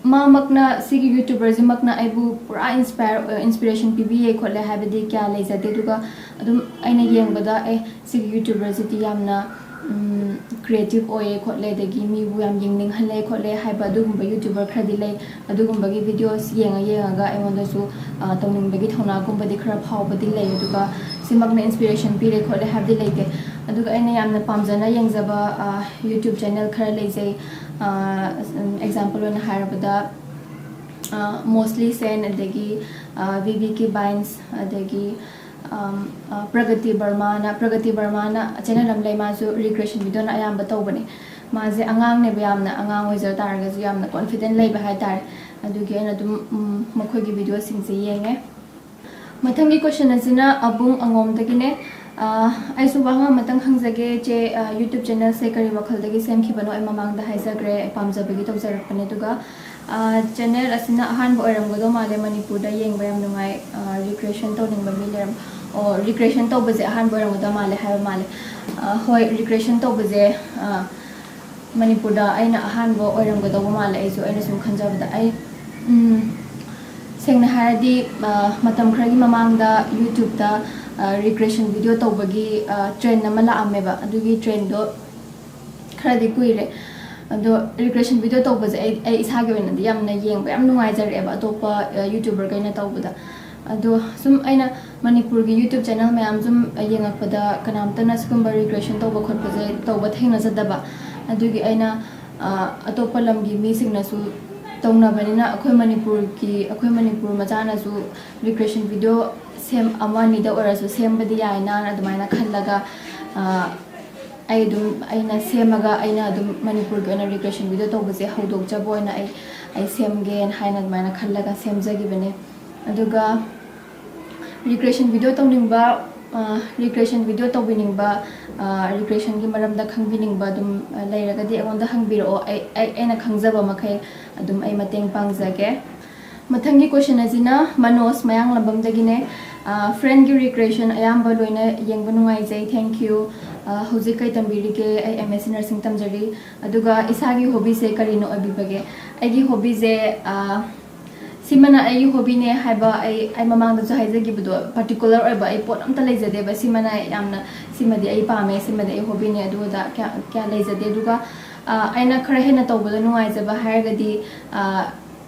ꯃꯥꯃꯛꯅ, ꯁꯤꯒꯤ YouTuberꯁꯤꯃꯛꯅ ꯑꯩꯕꯨ ꯄꯨꯔꯥ inspire, inspiration ꯄꯤꯕꯤꯌꯦ ꯈꯣꯠꯂꯦ ꯍꯥꯏꯕꯗꯤ ꯀꯌꯥ ꯂꯩꯖꯗꯦ꯫ ꯑꯗꯨꯒ ꯑꯗꯨꯝ ꯑꯩꯅ ꯌꯦꯡꯕꯗ, ꯑꯦ, ꯁꯤꯒꯤ YouTuberꯁꯤꯗꯤ ꯌꯥꯝꯅ, ꯎꯝ, creative ꯑꯣꯏꯌꯦ ꯈꯣꯠꯂꯦ, ꯑꯗꯒꯤ ꯃꯤꯕꯨ ꯌꯥꯝ ꯌꯦꯡꯅꯤꯡꯍꯜꯂꯦ ꯈꯣꯠꯂꯦ ꯍꯥꯏꯕ ꯑꯗꯨꯒꯨꯝꯕ YouTuber ꯈꯔꯗꯤ ꯂꯩ꯫ ꯑꯗꯨꯒꯨꯝꯕꯒꯤ videos ꯌꯦꯡꯉ ꯌꯦꯡꯉꯒ ꯑꯩꯉꯣꯟꯗꯁꯨ, ꯑ, ꯇꯧꯅꯤꯡꯕꯒꯤ ꯊꯧꯅꯥꯒꯨꯝꯕꯗꯤ ꯈꯔ ꯐꯥꯎꯕꯗꯤ ꯂꯩ꯫ ꯑꯗꯨꯒ ꯁꯤꯃꯛꯅ inspiration ꯄꯤꯔꯦ ꯈꯣꯠꯂꯦ ꯍꯥꯏꯕꯗꯤ ꯂꯩꯇꯦ꯫ ꯑꯗꯨꯒ ꯑꯩꯅ ꯌꯥꯝꯅ ꯄꯥꯝꯖꯅ ꯌꯦꯡꯖꯕ, ꯑ, YouTube channel ꯈꯔ ꯂꯩꯖꯩ꯫ ꯑ, ꯎꯝ, example ꯑꯣꯏꯅ ꯍꯥꯏꯔꯕꯗ, ꯑ, Mostly Sen, ꯑꯗꯒꯤ, ꯑ, VVK Binds, ꯑꯗꯒꯤ, ꯑꯝ, ꯑ, ꯄ꯭ꯔꯒꯇꯤ ꯕꯔꯃꯥꯅ, ꯄ꯭ꯔꯒꯇꯤ ꯕꯔꯃꯥꯅ channel ꯑꯃ ꯂꯩ, ꯃꯥꯁꯨ regression videoꯅ ꯑꯌꯥꯝꯕ ꯇꯧꯕꯅꯦ꯫ ꯃꯥꯁꯦ ꯑꯉꯥꯡꯅꯦꯕ, ꯌꯥꯝꯅ ꯑꯉꯥꯡ ꯑꯣꯏꯖ ꯇꯥꯔꯒꯁꯨ ꯌꯥꯝꯅ confident ꯂꯩꯕ ꯍꯥꯏꯇꯥꯔꯦ꯫ ꯑꯗꯨꯒꯤ ꯑꯩꯅ ꯑꯗꯨꯝ, ꯎꯝ, ꯃꯈꯣꯏꯒꯤ videoꯁꯤꯡꯁꯦ ꯌꯦꯡꯉꯦ꯫ ꯃꯊꯪꯒꯤ question ꯑꯁꯤꯅ ꯑꯕꯨꯡ ꯑꯉꯣꯝꯗꯒꯤꯅꯦ꯫ ꯑ, ꯑꯩꯁꯨ ꯋꯥꯍꯪ ꯑꯃꯇꯪ ꯍꯪꯖꯒꯦ, ꯆꯦ, ꯑ, YouTube channelꯁꯦ ꯀꯔꯤ ꯋꯥꯈꯜꯗꯒꯤ ꯁꯦꯝꯈꯤꯕꯅꯣ? ꯑꯩ ꯃꯃꯥꯡꯗ ꯍꯥꯏꯖꯈ꯭ꯔꯦ, ꯑꯩ ꯄꯥꯝꯖꯕꯒꯤ ꯇꯧꯖꯔꯛꯄꯅꯦ꯫ ꯑꯗꯨꯒ, ꯑ, channel ꯑꯁꯤꯅ ꯑꯍꯥꯟꯕ ꯑꯣꯏꯔꯝꯒꯗꯧ ꯃꯥꯜꯂꯦ ꯃꯅꯤꯄꯨꯔꯗ ꯌꯦꯡꯕ ꯌꯥꯝ ꯅꯨꯡꯉꯥꯏ, ꯑ, recreation ꯇꯧꯅꯤꯡꯕ ꯃꯤ ꯂꯩꯔꯝ-, ꯑꯣ, recreation ꯇꯧꯕꯁꯦ ꯑꯍꯥꯟꯕ ꯑꯣꯏꯔꯝꯒꯗꯧ ꯃꯥꯜꯂꯦ ꯍꯥꯏꯕ ꯃꯥꯜꯂꯦ꯫ ꯑ, ꯍꯣꯏ, recreation ꯇꯧꯕꯁꯦ, ꯑ, ꯃꯅꯤꯄꯨꯔꯗ ꯑꯩꯅ ꯑꯍꯥꯟꯕ ꯑꯣꯏꯔꯝꯒꯗꯧꯕ ꯃꯥꯜꯂꯦ꯫ ꯑꯩꯁꯨ, ꯑꯩꯅ ꯁꯨꯝ ꯈꯟꯖꯕꯗ꯫ ꯑꯩ, ꯎꯝ, ꯁꯦꯡꯅ ꯍꯥꯏꯔꯗꯤ, ꯑ, ꯃꯇꯝ ꯈꯔꯒꯤ ꯃꯃꯥꯡꯗ YouTube-ꯇ, ꯑ, recreation video ꯇꯧꯕꯒꯤ, ꯑ, trend ꯑꯃ ꯂꯥꯛꯑꯝꯃꯦꯕ꯫ ꯑꯗꯨꯒꯤ trend-ꯗꯣ ꯈꯔꯗꯤ ꯀꯨꯏꯔꯦ꯫ ꯑꯗꯣ recreation video ꯇꯧꯕꯁꯦ ꯑꯩ, ꯑꯩ ꯏꯁꯥꯒꯤ ꯑꯣꯏꯅꯗꯤ ꯌꯥꯝꯅ ꯌꯦꯡꯕ ꯌꯥꯝ ꯅꯨꯡꯉꯥꯏꯖꯔꯛꯑꯦꯕ, ꯑꯇꯣꯞꯄ, ꯑ, YouTuber-ꯈꯩꯅ ꯇꯧꯕꯗ꯫ ꯑꯗꯣ ꯁꯨꯝ ꯑꯩꯅ ꯃꯅꯤꯄꯨꯔꯒꯤ YouTube channel ꯃꯌꯥꯝ ꯁꯨꯝ ꯌꯦꯡꯉꯛꯄꯗ, ꯀꯅꯥꯝꯇꯅ ꯁꯤꯒꯨꯝꯕ recreation ꯇꯧꯕ ꯈꯣꯠꯄꯁꯦ ꯇꯧꯕ ꯊꯦꯡꯅꯖꯗꯕ꯫ ꯑꯗꯨꯒꯤ ꯑꯩꯅ, ꯑ, ꯑꯇꯣꯞꯄ ꯂꯝꯒꯤ ꯃꯤꯁꯤꯡꯅꯁꯨ ꯇꯧꯅꯕꯅꯤꯅ, ꯑꯩꯈꯣꯏ ꯃꯅꯤꯄꯨꯔꯒꯤ, ꯑꯩꯈꯣꯏ ꯃꯅꯤꯄꯨꯔ ꯃꯆꯥꯅꯁꯨ recreation video ꯁꯦꯝ-, ꯑꯃ ꯑꯅꯤꯗ ꯑꯣꯏꯔꯁꯨ ꯁꯦꯝꯕꯗꯤ ꯌꯥꯏꯅ ꯑꯗꯨꯃꯥꯏꯅ ꯈꯜꯂꯒ, ꯑ, ꯑꯩ ꯑꯗꯨꯝ, ꯑꯩꯅ ꯁꯦꯝꯃꯒ, ꯑꯩꯅ ꯑꯗꯨꯝ ꯃꯅꯤꯄꯨꯔꯒꯤ ꯑꯣꯏꯅ recreation video ꯇꯧꯕꯁꯦ ꯍꯧꯗꯣꯛꯆꯕ ꯑꯣꯏꯅ ꯑꯩ, ꯑꯩ ꯁꯦꯝꯒꯦꯅ ꯍꯥꯏꯅ ꯑꯗꯨꯃꯥꯏꯅ ꯈꯜꯂꯒ ꯁꯦꯝꯖꯈꯤꯕꯅꯦ꯫ ꯑꯗꯨꯒ recreation video ꯇꯧꯅꯤꯡꯕ, ꯑ, recreation video ꯇꯧꯕꯤꯅꯤꯡꯕ, ꯑ, recreation-ꯒꯤ ꯃꯔꯝꯗ ꯈꯪꯕꯤꯅꯤꯡꯕ ꯑꯗꯨꯝ, ꯑ, ꯂꯩꯔꯒꯗꯤ ꯑꯩꯉꯣꯟꯗ ꯍꯪꯕꯤꯔꯛꯑꯣ꯫ ꯑꯩ, ꯑꯩ, ꯑꯩꯅ ꯈꯪꯖꯕ ꯃꯈꯩ ꯑꯗꯨꯝ ꯑꯩ ꯃꯇꯦꯡ ꯄꯥꯡꯖꯒꯦ꯫ ꯃꯊꯪꯒꯤ question ꯑꯁꯤꯅ ꯃꯅꯣꯖ ꯃꯌꯥꯡꯂꯝꯕꯝꯗꯒꯤꯅꯦ꯫ ꯑ, friend-ꯒꯤ recreation ꯑꯌꯥꯝꯕ ꯂꯣꯏꯅ ꯌꯦꯡꯕ ꯅꯨꯡꯉꯥꯏꯖꯩ, thank you꯫ ꯑ, ꯍꯧꯖꯤꯛ ꯀꯩ ꯇꯝꯕꯤꯔꯤꯒꯦ? ꯑꯩ M S C nursing ꯇꯝꯖꯔꯤ꯫ ꯑꯗꯨꯒ ꯏꯁꯥꯒꯤ hobby-ꯁꯦ ꯀꯔꯤꯅ ꯑꯣꯏꯕꯤꯕꯒꯦ? ꯑꯩꯒꯤ hobby-ꯁꯦ, ꯑ, ꯁꯤꯃꯅ ꯑꯩꯒꯤ hobby-ꯅꯦ ꯍꯥꯏꯕ, ꯑꯩ, ꯑꯩ ꯃꯃꯥꯡꯗꯁꯨ ꯍꯥꯏꯖꯈꯤꯕꯗꯣ, particular ꯑꯣꯏꯕ ꯑꯩ ꯄꯣꯠ ꯑꯝꯇ ꯂꯩꯖꯗꯦꯕ꯫ ꯁꯤꯃꯅ ꯌꯥꯝꯅ, ꯁꯤꯃꯗꯤ ꯑꯩ ꯄꯥꯝꯃꯦ, ꯁꯤꯃꯗꯤ ꯑꯩ hobby-ꯅꯦ, ꯑꯗꯨ ꯑꯗꯥ ꯀꯌꯥ, ꯀꯌꯥ ꯂꯩꯖꯗꯦ꯫ ꯑꯗꯨꯒ, ꯑ, ꯑꯩꯅ ꯈꯔ ꯍꯦꯟꯅ ꯇꯧꯕꯗ ꯅꯨꯡꯉꯥꯏꯖꯕ ꯍꯥꯏꯔꯒꯗꯤ, ꯑ,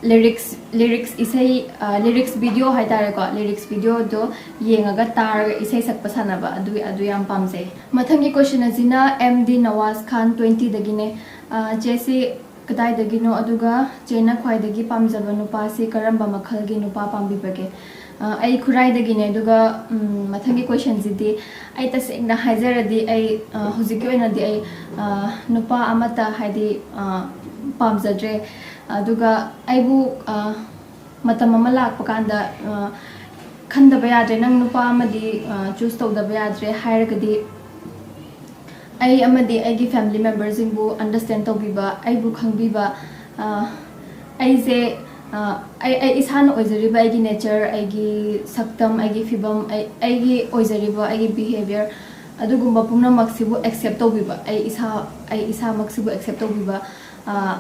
lyrics, lyrics ꯏꯁꯩ, ꯑ, lyrics video ꯍꯥꯏꯇꯥꯔꯦꯀꯣ, lyrics video-ꯗꯣ ꯌꯦꯡꯉꯒ ꯇꯥꯔꯒ ꯏꯁꯩ ꯁꯛꯄ ꯁꯥꯟꯅꯕ, ꯑꯗꯨ, ꯑꯗꯨ ꯌꯥꯝ ꯄꯥꯝꯖꯩ꯫ ꯃꯊꯪꯒꯤ question ꯑꯁꯤꯅ M D Nawaz Khan twenty-ꯗꯒꯤꯅꯦ꯫ ꯑ, ꯆꯦꯁꯤ ꯀꯗꯥꯏꯗꯒꯤꯅꯣ? ꯑꯗꯨꯒ ꯆꯦꯅ ꯈ꯭ꯋꯥꯏꯗꯒꯤ ꯄꯥꯝꯖꯕ ꯅꯨꯄꯥꯁꯤ ꯀꯔꯝꯕ ꯃꯈꯜꯒꯤ ꯅꯨꯄꯥ ꯄꯥꯝꯕꯤꯕꯒꯦ? ꯑ, ꯑꯩ ꯈꯨꯔꯥꯏꯗꯒꯤꯅꯦ꯫ ꯑꯗꯨꯒ, ꯎꯝ, ꯃꯊꯪꯒꯤ question-ꯁꯤꯗꯤ ꯑꯩ ꯇꯁꯦꯡꯅ ꯍꯥꯏꯖꯔꯗꯤ ꯑꯩ, ꯑ, ꯍꯧꯖꯤꯛꯀꯤ ꯑꯣꯏꯅꯗꯤ ꯑꯩ, ꯑ, ꯅꯨꯄꯥ ꯑꯃꯠꯇ ꯍꯥꯏꯗꯤ, ꯑ, ꯄꯥꯝꯖꯗ꯭ꯔꯦ꯫ ꯑꯗꯨꯒ ꯑꯩꯕꯨ, ꯑ, ꯃꯇꯝ ꯑꯃ ꯂꯥꯛꯄ ꯀꯥꯟꯗ, ꯑ, ꯈꯟꯗꯕ ꯌꯥꯗ꯭ꯔꯦ, ꯅꯪ ꯅꯨꯄꯥ ꯑꯃꯗꯤ, ꯑ, choose ꯇꯧꯗꯕ ꯌꯥꯗ꯭ꯔꯦ ꯍꯥꯏꯔꯒꯗꯤ, ꯑꯩ ꯑꯃꯗꯤ ꯑꯩꯒꯤ family member-ꯁꯤꯡꯕꯨ understand ꯇꯧꯕꯤꯕ, ꯑꯩꯕꯨ ꯈꯪꯕꯤꯕ, ꯑ, ꯑꯩꯁꯦ, ꯑ, ꯑꯩ, ꯑꯩ ꯏꯁꯥꯅ ꯑꯣꯏꯖꯔꯤꯕ ꯑꯩꯒꯤ nature, ꯑꯩꯒꯤ ꯁꯛꯇꯝ, ꯑꯩꯒꯤ ꯐꯤꯕꯝ, ꯑꯩ, ꯑꯩꯒꯤ ꯑꯣꯏꯖꯔꯤꯕ ꯑꯩꯒꯤ behaviour, ꯑꯗꯨꯒꯨꯝꯕ ꯄꯨꯝꯅꯃꯛꯁꯤꯕꯨ accept ꯇꯧꯕꯤꯕ, ꯑꯩ ꯏꯁꯥ, ꯑꯩ ꯏꯁꯥꯃꯛꯁꯤꯕꯨ accept ꯇꯧꯕꯤꯕ, ꯑ,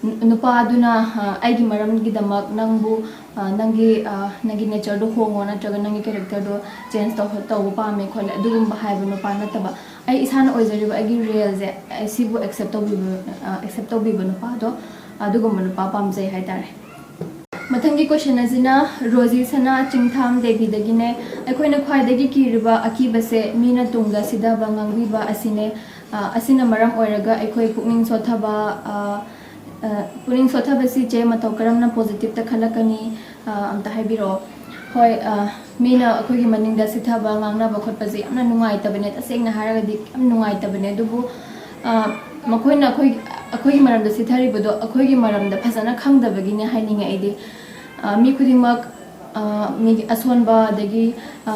ꯅꯨꯄꯥꯗꯨꯅ ꯑ, ꯑꯩꯒꯤ ꯃꯔꯝꯒꯤꯗꯃꯛ ꯅꯪꯕꯨ ꯑ, ꯅꯪꯒꯤ ꯑ, ꯅꯪꯒꯤ ꯅꯦꯆꯔꯗꯣ ꯍꯣꯡꯉꯣ, ꯅꯠꯇ꯭ꯔꯒ ꯅꯪꯒꯤ ꯀꯦꯔꯦꯛꯇꯔꯗꯣ ꯆꯦꯟꯖ ꯇꯧꯕ ꯄꯥꯝꯃꯦ ꯈꯣꯠꯂꯦ, ꯑꯗꯨꯒꯨꯝꯕ ꯍꯥꯏꯕ ꯅꯨꯄꯥ ꯅꯠꯇꯕ, ꯑꯩ ꯏꯁꯥꯅ ꯑꯣꯏꯖꯔꯤꯕ ꯑꯩꯒꯤ ꯔꯤꯌꯦꯜꯁꯦ, ꯑꯩ ꯁꯤꯕꯨ ꯑꯦꯛꯁꯦꯞ ꯇꯧꯕꯤꯕ ꯑꯦꯛꯁꯦꯞ ꯇꯧꯕꯤꯕ ꯅꯨꯄꯥꯗꯣ, ꯑꯗꯨꯒꯨꯝꯕ ꯅꯨꯄꯥ ꯄꯥꯝꯖꯩ ꯍꯥꯏꯇꯥꯔꯦ꯫ ꯃꯊꯪꯒꯤ ꯀꯣꯏꯁꯟ ꯑꯁꯤꯅ ꯔꯣꯖꯤ ꯁꯅꯥ ꯆꯤꯡꯊꯥꯝ ꯗꯦꯕꯤꯗꯒꯤꯅꯦ꯫ ꯑꯩꯈꯣꯏꯅ ꯈ꯭ꯋꯥꯏꯗꯒꯤ ꯀꯤꯔꯤꯕ ꯑꯀꯤꯕꯁꯦ ꯃꯤꯅ ꯇꯨꯡꯗ ꯁꯤꯊꯕ ꯉꯥꯡꯕꯤꯕ ꯑꯁꯤꯅꯦ꯫ ꯑ, ꯑꯁꯤꯅ ꯃꯔꯝ ꯑꯣꯏꯔꯒ ꯑꯩꯈꯣꯏ ꯄꯨꯛꯅꯤꯡ ꯁꯣꯊꯕ, ꯑ, ꯑ, ꯄꯨꯛꯅꯤꯡ ꯁꯣꯊꯕꯁꯤ ꯆꯦ ꯃꯇꯧ ꯀꯔꯝꯅ ꯄꯣꯖꯤꯇꯤꯞꯇ ꯈꯜꯂꯛꯀꯅꯤ? ꯑ, ꯑꯝꯇ ꯍꯥꯏꯕꯤꯔꯛꯑꯣ꯫ ꯍꯣꯏ, ꯑ, ꯃꯤꯅ ꯑꯩꯈꯣꯏꯒꯤ ꯃꯅꯤꯡꯗ ꯁꯤꯊꯕ ꯉꯥꯡꯅꯕ ꯈꯣꯠꯄꯁꯦ ꯌꯥꯝꯅ ꯅꯨꯡꯉꯥꯏꯇꯕꯅꯦ, ꯇꯁꯦꯡꯅ ꯍꯥꯏꯔꯒꯗꯤ ꯌꯥꯝ ꯅꯨꯡꯉꯥꯏꯇꯕꯅꯦ꯫ ꯑꯗꯨꯕꯨ ꯑ, ꯃꯈꯣꯏꯅ ꯑꯩꯈꯣꯏ, ꯑꯩꯈꯣꯏꯒꯤ ꯃꯔꯝꯗ ꯁꯤꯊꯔꯤꯕꯗꯣ ꯑꯩꯈꯣꯏꯒꯤ ꯃꯔꯝꯗ ꯐꯖꯅ ꯈꯪꯗꯕꯒꯤꯅꯦ ꯍꯥꯏꯅꯤꯡꯉꯦ ꯑꯩꯗꯤ꯫ ꯑ, ꯃꯤ ꯈꯨꯗꯤꯡꯃꯛ, ꯑ, ꯃꯤꯒꯤ ꯑꯁꯣꯟꯕ, ꯑꯗꯒꯤ ꯑ,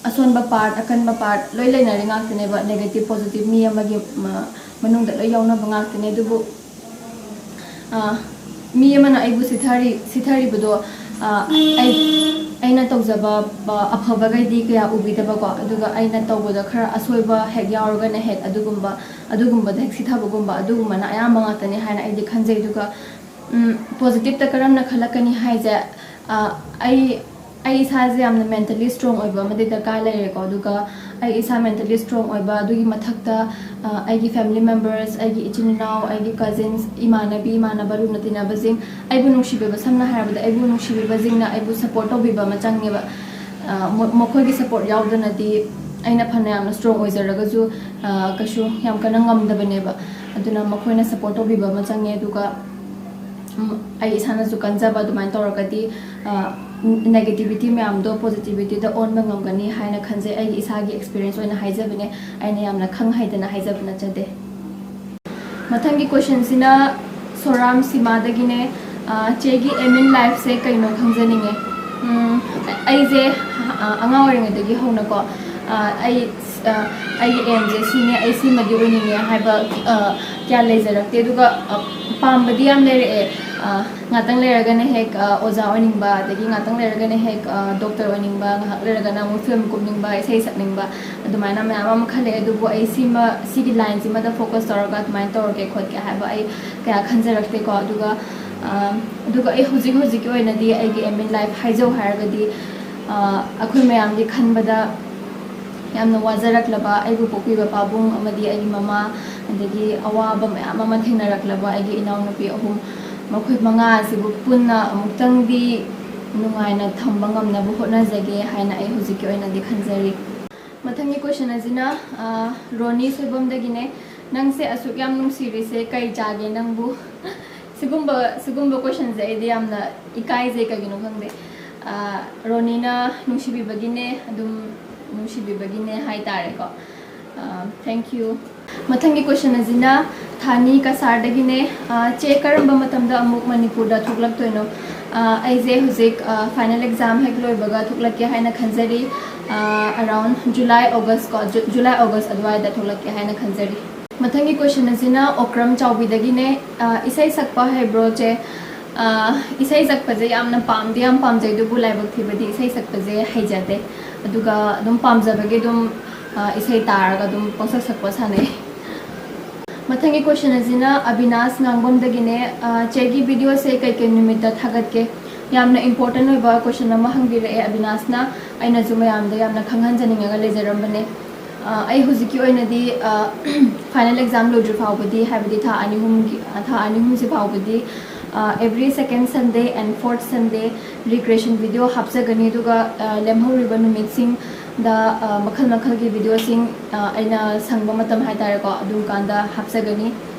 ꯑꯁꯣꯟꯕ ꯄꯥꯔꯠ, ꯑꯀꯟꯕ ꯄꯥꯔꯠ ꯂꯣꯏ ꯂꯩꯅꯔꯤ ꯉꯥꯛꯇꯅꯦꯕ꯫ ꯅꯦꯒꯦꯇꯤꯞ ꯄꯣꯖꯤꯇꯤꯞ ꯃꯤ ꯑꯃꯒꯤ ꯃ-, ꯃꯅꯨꯡꯗ ꯂꯣꯏ ꯌꯥꯎꯅꯕ ꯉꯥꯛꯇꯅꯦ꯫ ꯑꯗꯨꯕꯨ ꯑ, ꯃꯤ ꯑꯃꯅ ꯑꯩꯕꯨ ꯁꯤꯊꯔꯤ ꯁꯤꯊꯔꯤꯕꯗꯣ, ꯑ, ꯑꯩ ꯑꯩꯅ ꯇꯧꯖꯕ, ꯑ, ꯑꯐꯕꯈꯩꯗꯤ ꯀꯌꯥ ꯎꯕꯤꯗꯕꯀꯣ꯫ ꯑꯗꯨꯒ ꯑꯩꯅ ꯇꯧꯕꯗ ꯈꯔ ꯑꯁꯣꯏꯕ ꯍꯦꯛ ꯌꯥꯎꯔꯒꯅ ꯍꯦꯛ ꯑꯗꯨꯒꯨꯝꯕ ꯑꯗꯨꯒꯨꯝꯕꯗ ꯍꯦꯛ ꯁꯤꯊꯕꯒꯨꯝꯕ, ꯑꯗꯨꯒꯨꯝꯕꯅ ꯑꯌꯥꯝꯕ ꯉꯥꯛꯇꯅꯦ ꯍꯥꯏꯅ ꯑꯩꯗꯤ ꯈꯟꯖꯩ꯫ ꯑꯗꯨꯒ ꯎꯝ, ꯄꯣꯖꯤꯇꯤꯞꯇ ꯀꯔꯝꯅ ꯈꯜꯂꯛꯀꯅꯤ ꯍꯥꯏꯁꯦ, ꯑ, ꯑꯩ ꯑꯩ ꯏꯁꯥꯁꯦ ꯌꯥꯝꯅ ꯃꯦꯟꯇꯦꯜꯂꯤ ꯁ꯭ꯇꯔꯣꯡ ꯑꯣꯏꯕ ꯑꯃꯗꯤ ꯗꯔꯀꯥꯔ ꯂꯩꯔꯦꯀꯣ꯫ ꯑꯗꯨꯒ ꯑꯩ ꯏꯁꯥ ꯃꯦꯟꯇꯦꯜꯂꯤ ꯁ꯭ꯇꯔꯣꯡ ꯑꯣꯏꯕ ꯑꯗꯨꯒꯤ ꯃꯊꯛꯇ, ꯑ, ꯑꯩꯒꯤ ꯐꯦꯃꯤꯂꯤ ꯃꯦꯝꯕꯔꯁ, ꯑꯩꯒꯤ ꯏꯆꯤꯟ ꯏꯅꯥꯎ, ꯑꯩꯒꯤ ꯀꯖꯤꯟꯁ, ꯏꯃꯥꯟꯅꯕꯤ ꯏꯃꯥꯟꯅꯕ, ꯂꯨꯅ ꯇꯤꯟꯅꯕꯁꯤꯡ, ꯑꯩꯕꯨ ꯅꯨꯡꯁꯤꯕꯤꯕ, ꯁꯝꯅ ꯍꯥꯏꯔꯕꯗ ꯑꯩꯕꯨ ꯅꯨꯡꯁꯤꯕꯤꯕꯁꯤꯡꯅ ꯑꯩꯕꯨ ꯁꯞꯄꯣꯔꯠ ꯇꯧꯕꯤꯕ ꯑꯃ ꯆꯪꯉꯦꯕ꯫ ꯑ, ꯃ-, ꯃꯈꯣꯏꯒꯤ ꯁꯞꯄꯣꯔꯠ ꯌꯥꯎꯗꯅꯗꯤ ꯑꯩꯅ ꯐꯅ ꯌꯥꯝꯅ ꯁ꯭ꯇꯔꯣꯡ ꯑꯣꯏꯖꯔꯒꯁꯨ, ꯑ, ꯀꯩꯁꯨ ꯌꯥꯝ ꯀꯟꯅ ꯉꯝꯗꯕꯅꯦꯕ꯫ ꯑꯗꯨꯅ ꯃꯈꯣꯏꯅ ꯁꯞꯄꯣꯔꯠ ꯇꯧꯕꯤꯕ ꯑꯃ ꯆꯪꯉꯦ꯫ ꯑꯗꯨꯒ ꯎꯝ, ꯑꯩ ꯏꯁꯥꯅꯁꯨ ꯀꯟꯖꯕ ꯑꯗꯨꯃꯥꯏꯅ ꯇꯧꯔꯒꯗꯤ, ꯑ, ꯅꯦꯒꯦꯇꯤꯚꯤꯇꯤ ꯃꯌꯥꯝꯗꯣ ꯄꯣꯖꯤꯇꯤꯚꯤꯇꯤꯗ ꯑꯣꯟꯕ ꯉꯝꯒꯅꯤ ꯍꯥꯏꯅ ꯈꯟꯖꯩ꯫ ꯑꯩꯒꯤ ꯏꯁꯥꯒꯤ ꯑꯦꯛꯁꯄꯤꯔꯤꯌꯦꯟꯁ ꯑꯣꯏꯅ ꯍꯥꯏꯖꯕꯅꯦ, ꯑꯩꯅ ꯌꯥꯝꯅ ꯈꯪ ꯍꯩꯗꯅ ꯍꯥꯏꯖꯕ ꯅꯠꯆꯗꯦ꯫ ꯃꯊꯪꯒꯤ ꯀꯣꯏꯁꯟꯁꯤꯅ ꯁꯣꯔꯥꯝ ꯁꯤꯃꯥꯗꯒꯤꯅꯦ꯫ ꯑ, ꯆꯦꯒꯤ aim in lifeꯁꯦ ꯀꯩꯅꯣ ꯈꯪꯖꯅꯤꯡꯉꯦ꯫ ꯎꯝ, ꯑꯩꯁꯦ, ꯑ, ꯑꯉꯥꯡ ꯑꯣꯏꯔꯤꯉꯩꯗꯒꯤ ꯍꯧꯅꯀꯣ, ꯑ, ꯑꯩ ꯑ, ꯑꯩꯒꯤ aimꯁꯦ ꯁꯤꯅꯦ, ꯑꯩ ꯁꯤꯃꯗꯤ ꯑꯣꯏꯅꯤꯡꯉꯦ ꯍꯥꯏꯕ, ꯑ, ꯀꯌꯥ ꯂꯩꯖꯔꯛꯇꯦ꯫ ꯑꯗꯨꯒ, ꯑ, ꯄꯥꯝꯕꯗꯤ ꯌꯥꯝ ꯂꯩꯔꯛꯑꯦ꯫ ꯉꯥꯛꯇꯪ ꯂꯩꯔꯒꯅ ꯍꯦꯛ ꯑꯣꯖꯥ ꯑꯣꯏꯅꯤꯡꯕ, ꯑꯗꯒꯤ ꯉꯥꯛꯇꯪ ꯂꯩꯔꯒꯅ ꯍꯦꯛ ꯗꯣꯛꯇꯔ ꯑꯣꯏꯅꯤꯡꯕ, ꯉꯥꯏꯍꯥꯛ ꯂꯩꯔꯒꯅ ꯑꯃꯨꯛ ꯐꯤꯂꯝ ꯀꯨꯝꯅꯤꯡꯕ, ꯏꯁꯩ ꯁꯛꯅꯤꯡꯕ, ꯑꯗꯨꯃꯥꯏꯅ ꯃꯌꯥꯝ ꯑꯃ ꯈꯜꯂꯛꯑꯦ꯫ ꯑꯗꯨꯕꯨ ꯑꯩ ꯁꯤꯃ ꯁꯤꯒꯤ ꯂꯥꯏꯟꯁꯤꯃꯗ ꯐꯣꯀꯁ ꯇꯧꯔꯒ ꯑꯗꯨꯃꯥꯏꯅ ꯇꯧꯔꯒꯦ ꯈꯣꯠꯀꯦ ꯍꯥꯏꯕ ꯑꯩ ꯀꯌꯥ ꯈꯟꯖꯔꯛꯇꯦꯀꯣ꯫ ꯑꯗꯨꯒ ꯑꯗꯨꯒ ꯑꯩ ꯍꯧꯖꯤꯛ ꯍꯧꯖꯤꯛꯀꯤ ꯑꯣꯏꯅꯗꯤ ꯑꯩꯒꯤ ꯑꯦꯝ ꯏꯟ ꯂꯥꯏꯐ ꯍꯥꯏꯖꯧ ꯍꯥꯏꯔꯒꯗꯤ ꯑꯩꯈꯣꯏ ꯃꯌꯥꯝꯒꯤ ꯈꯟꯕꯗ ꯌꯥꯝꯅ ꯋꯥꯖꯔꯛꯂꯕ ꯑꯩꯕꯨ ꯄꯣꯛꯄꯤꯕ ꯄꯥꯕꯨꯡ ꯑꯃꯗꯤ ꯑꯩꯒꯤ ꯃꯃꯥ, ꯑꯗꯒꯤ ꯑꯋꯥꯕ ꯃꯌꯥꯝ ꯑꯃ ꯊꯦꯡꯅꯔꯛꯂꯕ ꯑꯩꯒꯤ ꯏꯅꯥꯎꯅꯨꯄꯤ ꯑꯍꯨꯝ, ꯃꯈꯣꯏ ꯃꯉꯥ ꯑꯁꯤꯕꯨ ꯄꯨꯟꯅ ꯑꯃꯨꯛꯇꯪꯗꯤ ꯅꯨꯡꯉꯥꯏꯅ ꯊꯝꯕ ꯉꯝꯅꯕ ꯍꯣꯠꯅꯖꯒꯦ ꯍꯥꯏꯅ ꯑꯩ ꯍꯧꯖꯤꯛꯀꯤ ꯑꯣꯏꯅꯗꯤ ꯈꯟꯖꯔꯤ꯫ ꯃꯊꯪꯒꯤ ꯀꯣꯏꯁꯟ ꯑꯁꯤꯅ ꯔꯣꯅꯤ ꯁꯣꯏꯕꯝꯗꯒꯤꯅꯦ꯫ "ꯅꯪꯁꯦ ꯑꯁꯨꯛ ꯌꯥꯝ ꯅꯨꯡꯁꯤꯔꯤꯁꯦ ꯀꯩ ꯆꯥꯒꯦ ꯅꯪꯕꯨ?" ꯁꯤꯒꯨꯝꯕ ꯁꯤꯒꯨꯝꯕ ꯀꯣꯏꯁꯟꯁꯦ ꯑꯩꯗꯤ ꯌꯥꯝꯅ ꯏꯀꯥꯏꯖꯩ, ꯀꯩꯒꯤꯅꯣ ꯈꯪꯗꯦ꯫ ꯔꯣꯅꯤꯅ ꯅꯨꯡꯁꯤꯕꯤꯕꯒꯤꯅꯦ, ꯑꯗꯨꯝ ꯅꯨꯡꯁꯤꯕꯤꯕꯒꯤꯅꯦ ꯍꯥꯏꯇꯥꯔꯦꯀꯣ꯫ Thank you꯫ ꯃꯊꯪꯒꯤ ꯀꯣꯏꯁꯟ ꯑꯁꯤꯅ ꯊꯥꯅꯤ ꯀꯁꯥꯔꯗꯒꯤꯅꯦ꯫ "ꯆꯦ, ꯀꯔꯝꯕ ꯃꯇꯝꯗ ꯑꯃꯨꯛ ꯃꯅꯤꯄꯨꯔꯗ ꯊꯣꯛꯂꯛꯇꯣꯏꯅꯣ?" ꯑꯩꯁꯦ ꯍꯧꯖꯤꯛ ꯐꯥꯏꯅꯦꯜ ꯑꯦꯛꯖꯥꯝ ꯍꯦꯛ ꯂꯣꯏꯕꯒ ꯊꯣꯛꯂꯛꯀꯦ ꯍꯥꯏꯅ ꯈꯟꯖꯔꯤ꯫ ꯑꯔꯥꯎꯟ ꯖꯨꯂꯥꯏ ꯑꯣꯒꯁ ꯀꯣ, ꯖꯨ- ꯖꯨꯂꯥꯏ ꯑꯣꯒꯁ ꯑꯗꯨꯋꯥꯏꯗ ꯊꯣꯛꯂꯛꯀꯦ ꯍꯥꯏꯅ ꯈꯟꯖꯔꯤ꯫ ꯃꯊꯪꯒꯤ ꯀꯣꯏꯁꯟ ꯑꯁꯤꯅ ꯑꯣꯀ꯭ꯔꯝ ꯆꯥꯎꯕꯤꯗꯒꯤꯅꯦ꯫ "ꯏꯁꯩ ꯁꯛꯄ ꯍꯩꯕ꯭ꯔꯣ ꯆꯦ?" ꯏꯁꯩ ꯁꯛꯄꯁꯦ ꯌꯥꯝꯅ ꯄꯥꯝꯗꯤ ꯌꯥꯝ ꯄꯥꯝꯖꯩ, ꯑꯗꯨꯕꯨ ꯂꯥꯏꯕꯛ ꯊꯤꯕꯗꯤ ꯏꯁꯩ ꯁꯛꯄꯁꯦ ꯍꯩꯖꯗꯦ꯫ ꯑꯗꯨꯒ ꯑꯗꯨꯝ ꯄꯥꯝꯖꯕꯒꯤ ꯑꯗꯨꯝ ꯏꯁꯩ ꯇꯥꯔꯒ ꯑꯗꯨꯝ ꯄꯪꯁꯛ ꯁꯛꯄ ꯁꯥꯟꯅꯩ꯫ ꯃꯊꯪꯒꯤ ꯀꯣꯏꯁꯟ ꯑꯁꯤꯅ ꯑꯕꯤꯅꯥꯁ ꯉꯥꯡꯕꯝꯗꯒꯤꯅꯦ꯫ "ꯆꯦꯒꯤ ꯚꯤꯗꯤꯑꯣꯁꯦ ꯀꯩꯀꯩ ꯅꯨꯃꯤꯠꯇ ꯊꯥꯒꯠꯀꯦ?" ꯌꯥꯝꯅ ꯏꯝꯄꯣꯔꯇꯦꯟ ꯑꯣꯏꯕ ꯀꯣꯏꯁꯟ ꯑꯃ ꯍꯪꯕꯤꯔꯛꯑꯦ ꯑꯕꯤꯅꯥꯁꯅ꯫ ꯑꯩꯅꯁꯨ ꯃꯌꯥꯝꯗ ꯌꯥꯝꯅ ꯈꯪꯍꯟꯖꯅꯤꯡꯉꯒ ꯂꯩꯖꯔꯝꯕꯅꯦ꯫ ꯑ, ꯑꯩ ꯍꯧꯖꯤꯛꯀꯤ ꯑꯣꯏꯅꯗꯤ, ꯑ, ꯐꯥꯏꯅꯦꯜ ꯑꯦꯛꯖꯥꯝ ꯂꯣꯏꯗ꯭ꯔꯤ ꯐꯥꯎꯕꯗꯤ, ꯍꯥꯏꯕꯗꯤ ꯊꯥ ꯑꯅꯤ ꯑꯍꯨꯝꯒꯤ, ꯊꯥ ꯑꯅꯤ ꯑꯍꯨꯝꯁꯤ ꯐꯥꯎꯕꯗꯤ, ꯑ, every second Sunday and fourth Sunday recreation video ꯍꯥꯞꯆꯒꯅꯤ꯫ ꯑꯗꯨꯒ, ꯑ, ꯂꯦꯝꯍꯧꯔꯤꯕ ꯅꯨꯃꯤꯠꯁꯤꯡꯗ, ꯑ, ꯃꯈꯜ ꯃꯈꯜꯒꯤ ꯚꯤꯗꯤꯑꯣꯁꯤꯡ, ꯑ, ꯑꯩꯅ ꯁꯪꯕ ꯃꯇꯝ ꯍꯥꯏꯇꯥꯔꯦꯀꯣ, ꯑꯗꯨꯝ ꯀꯥꯟꯗ ꯍꯥꯞꯆꯒꯅꯤ꯫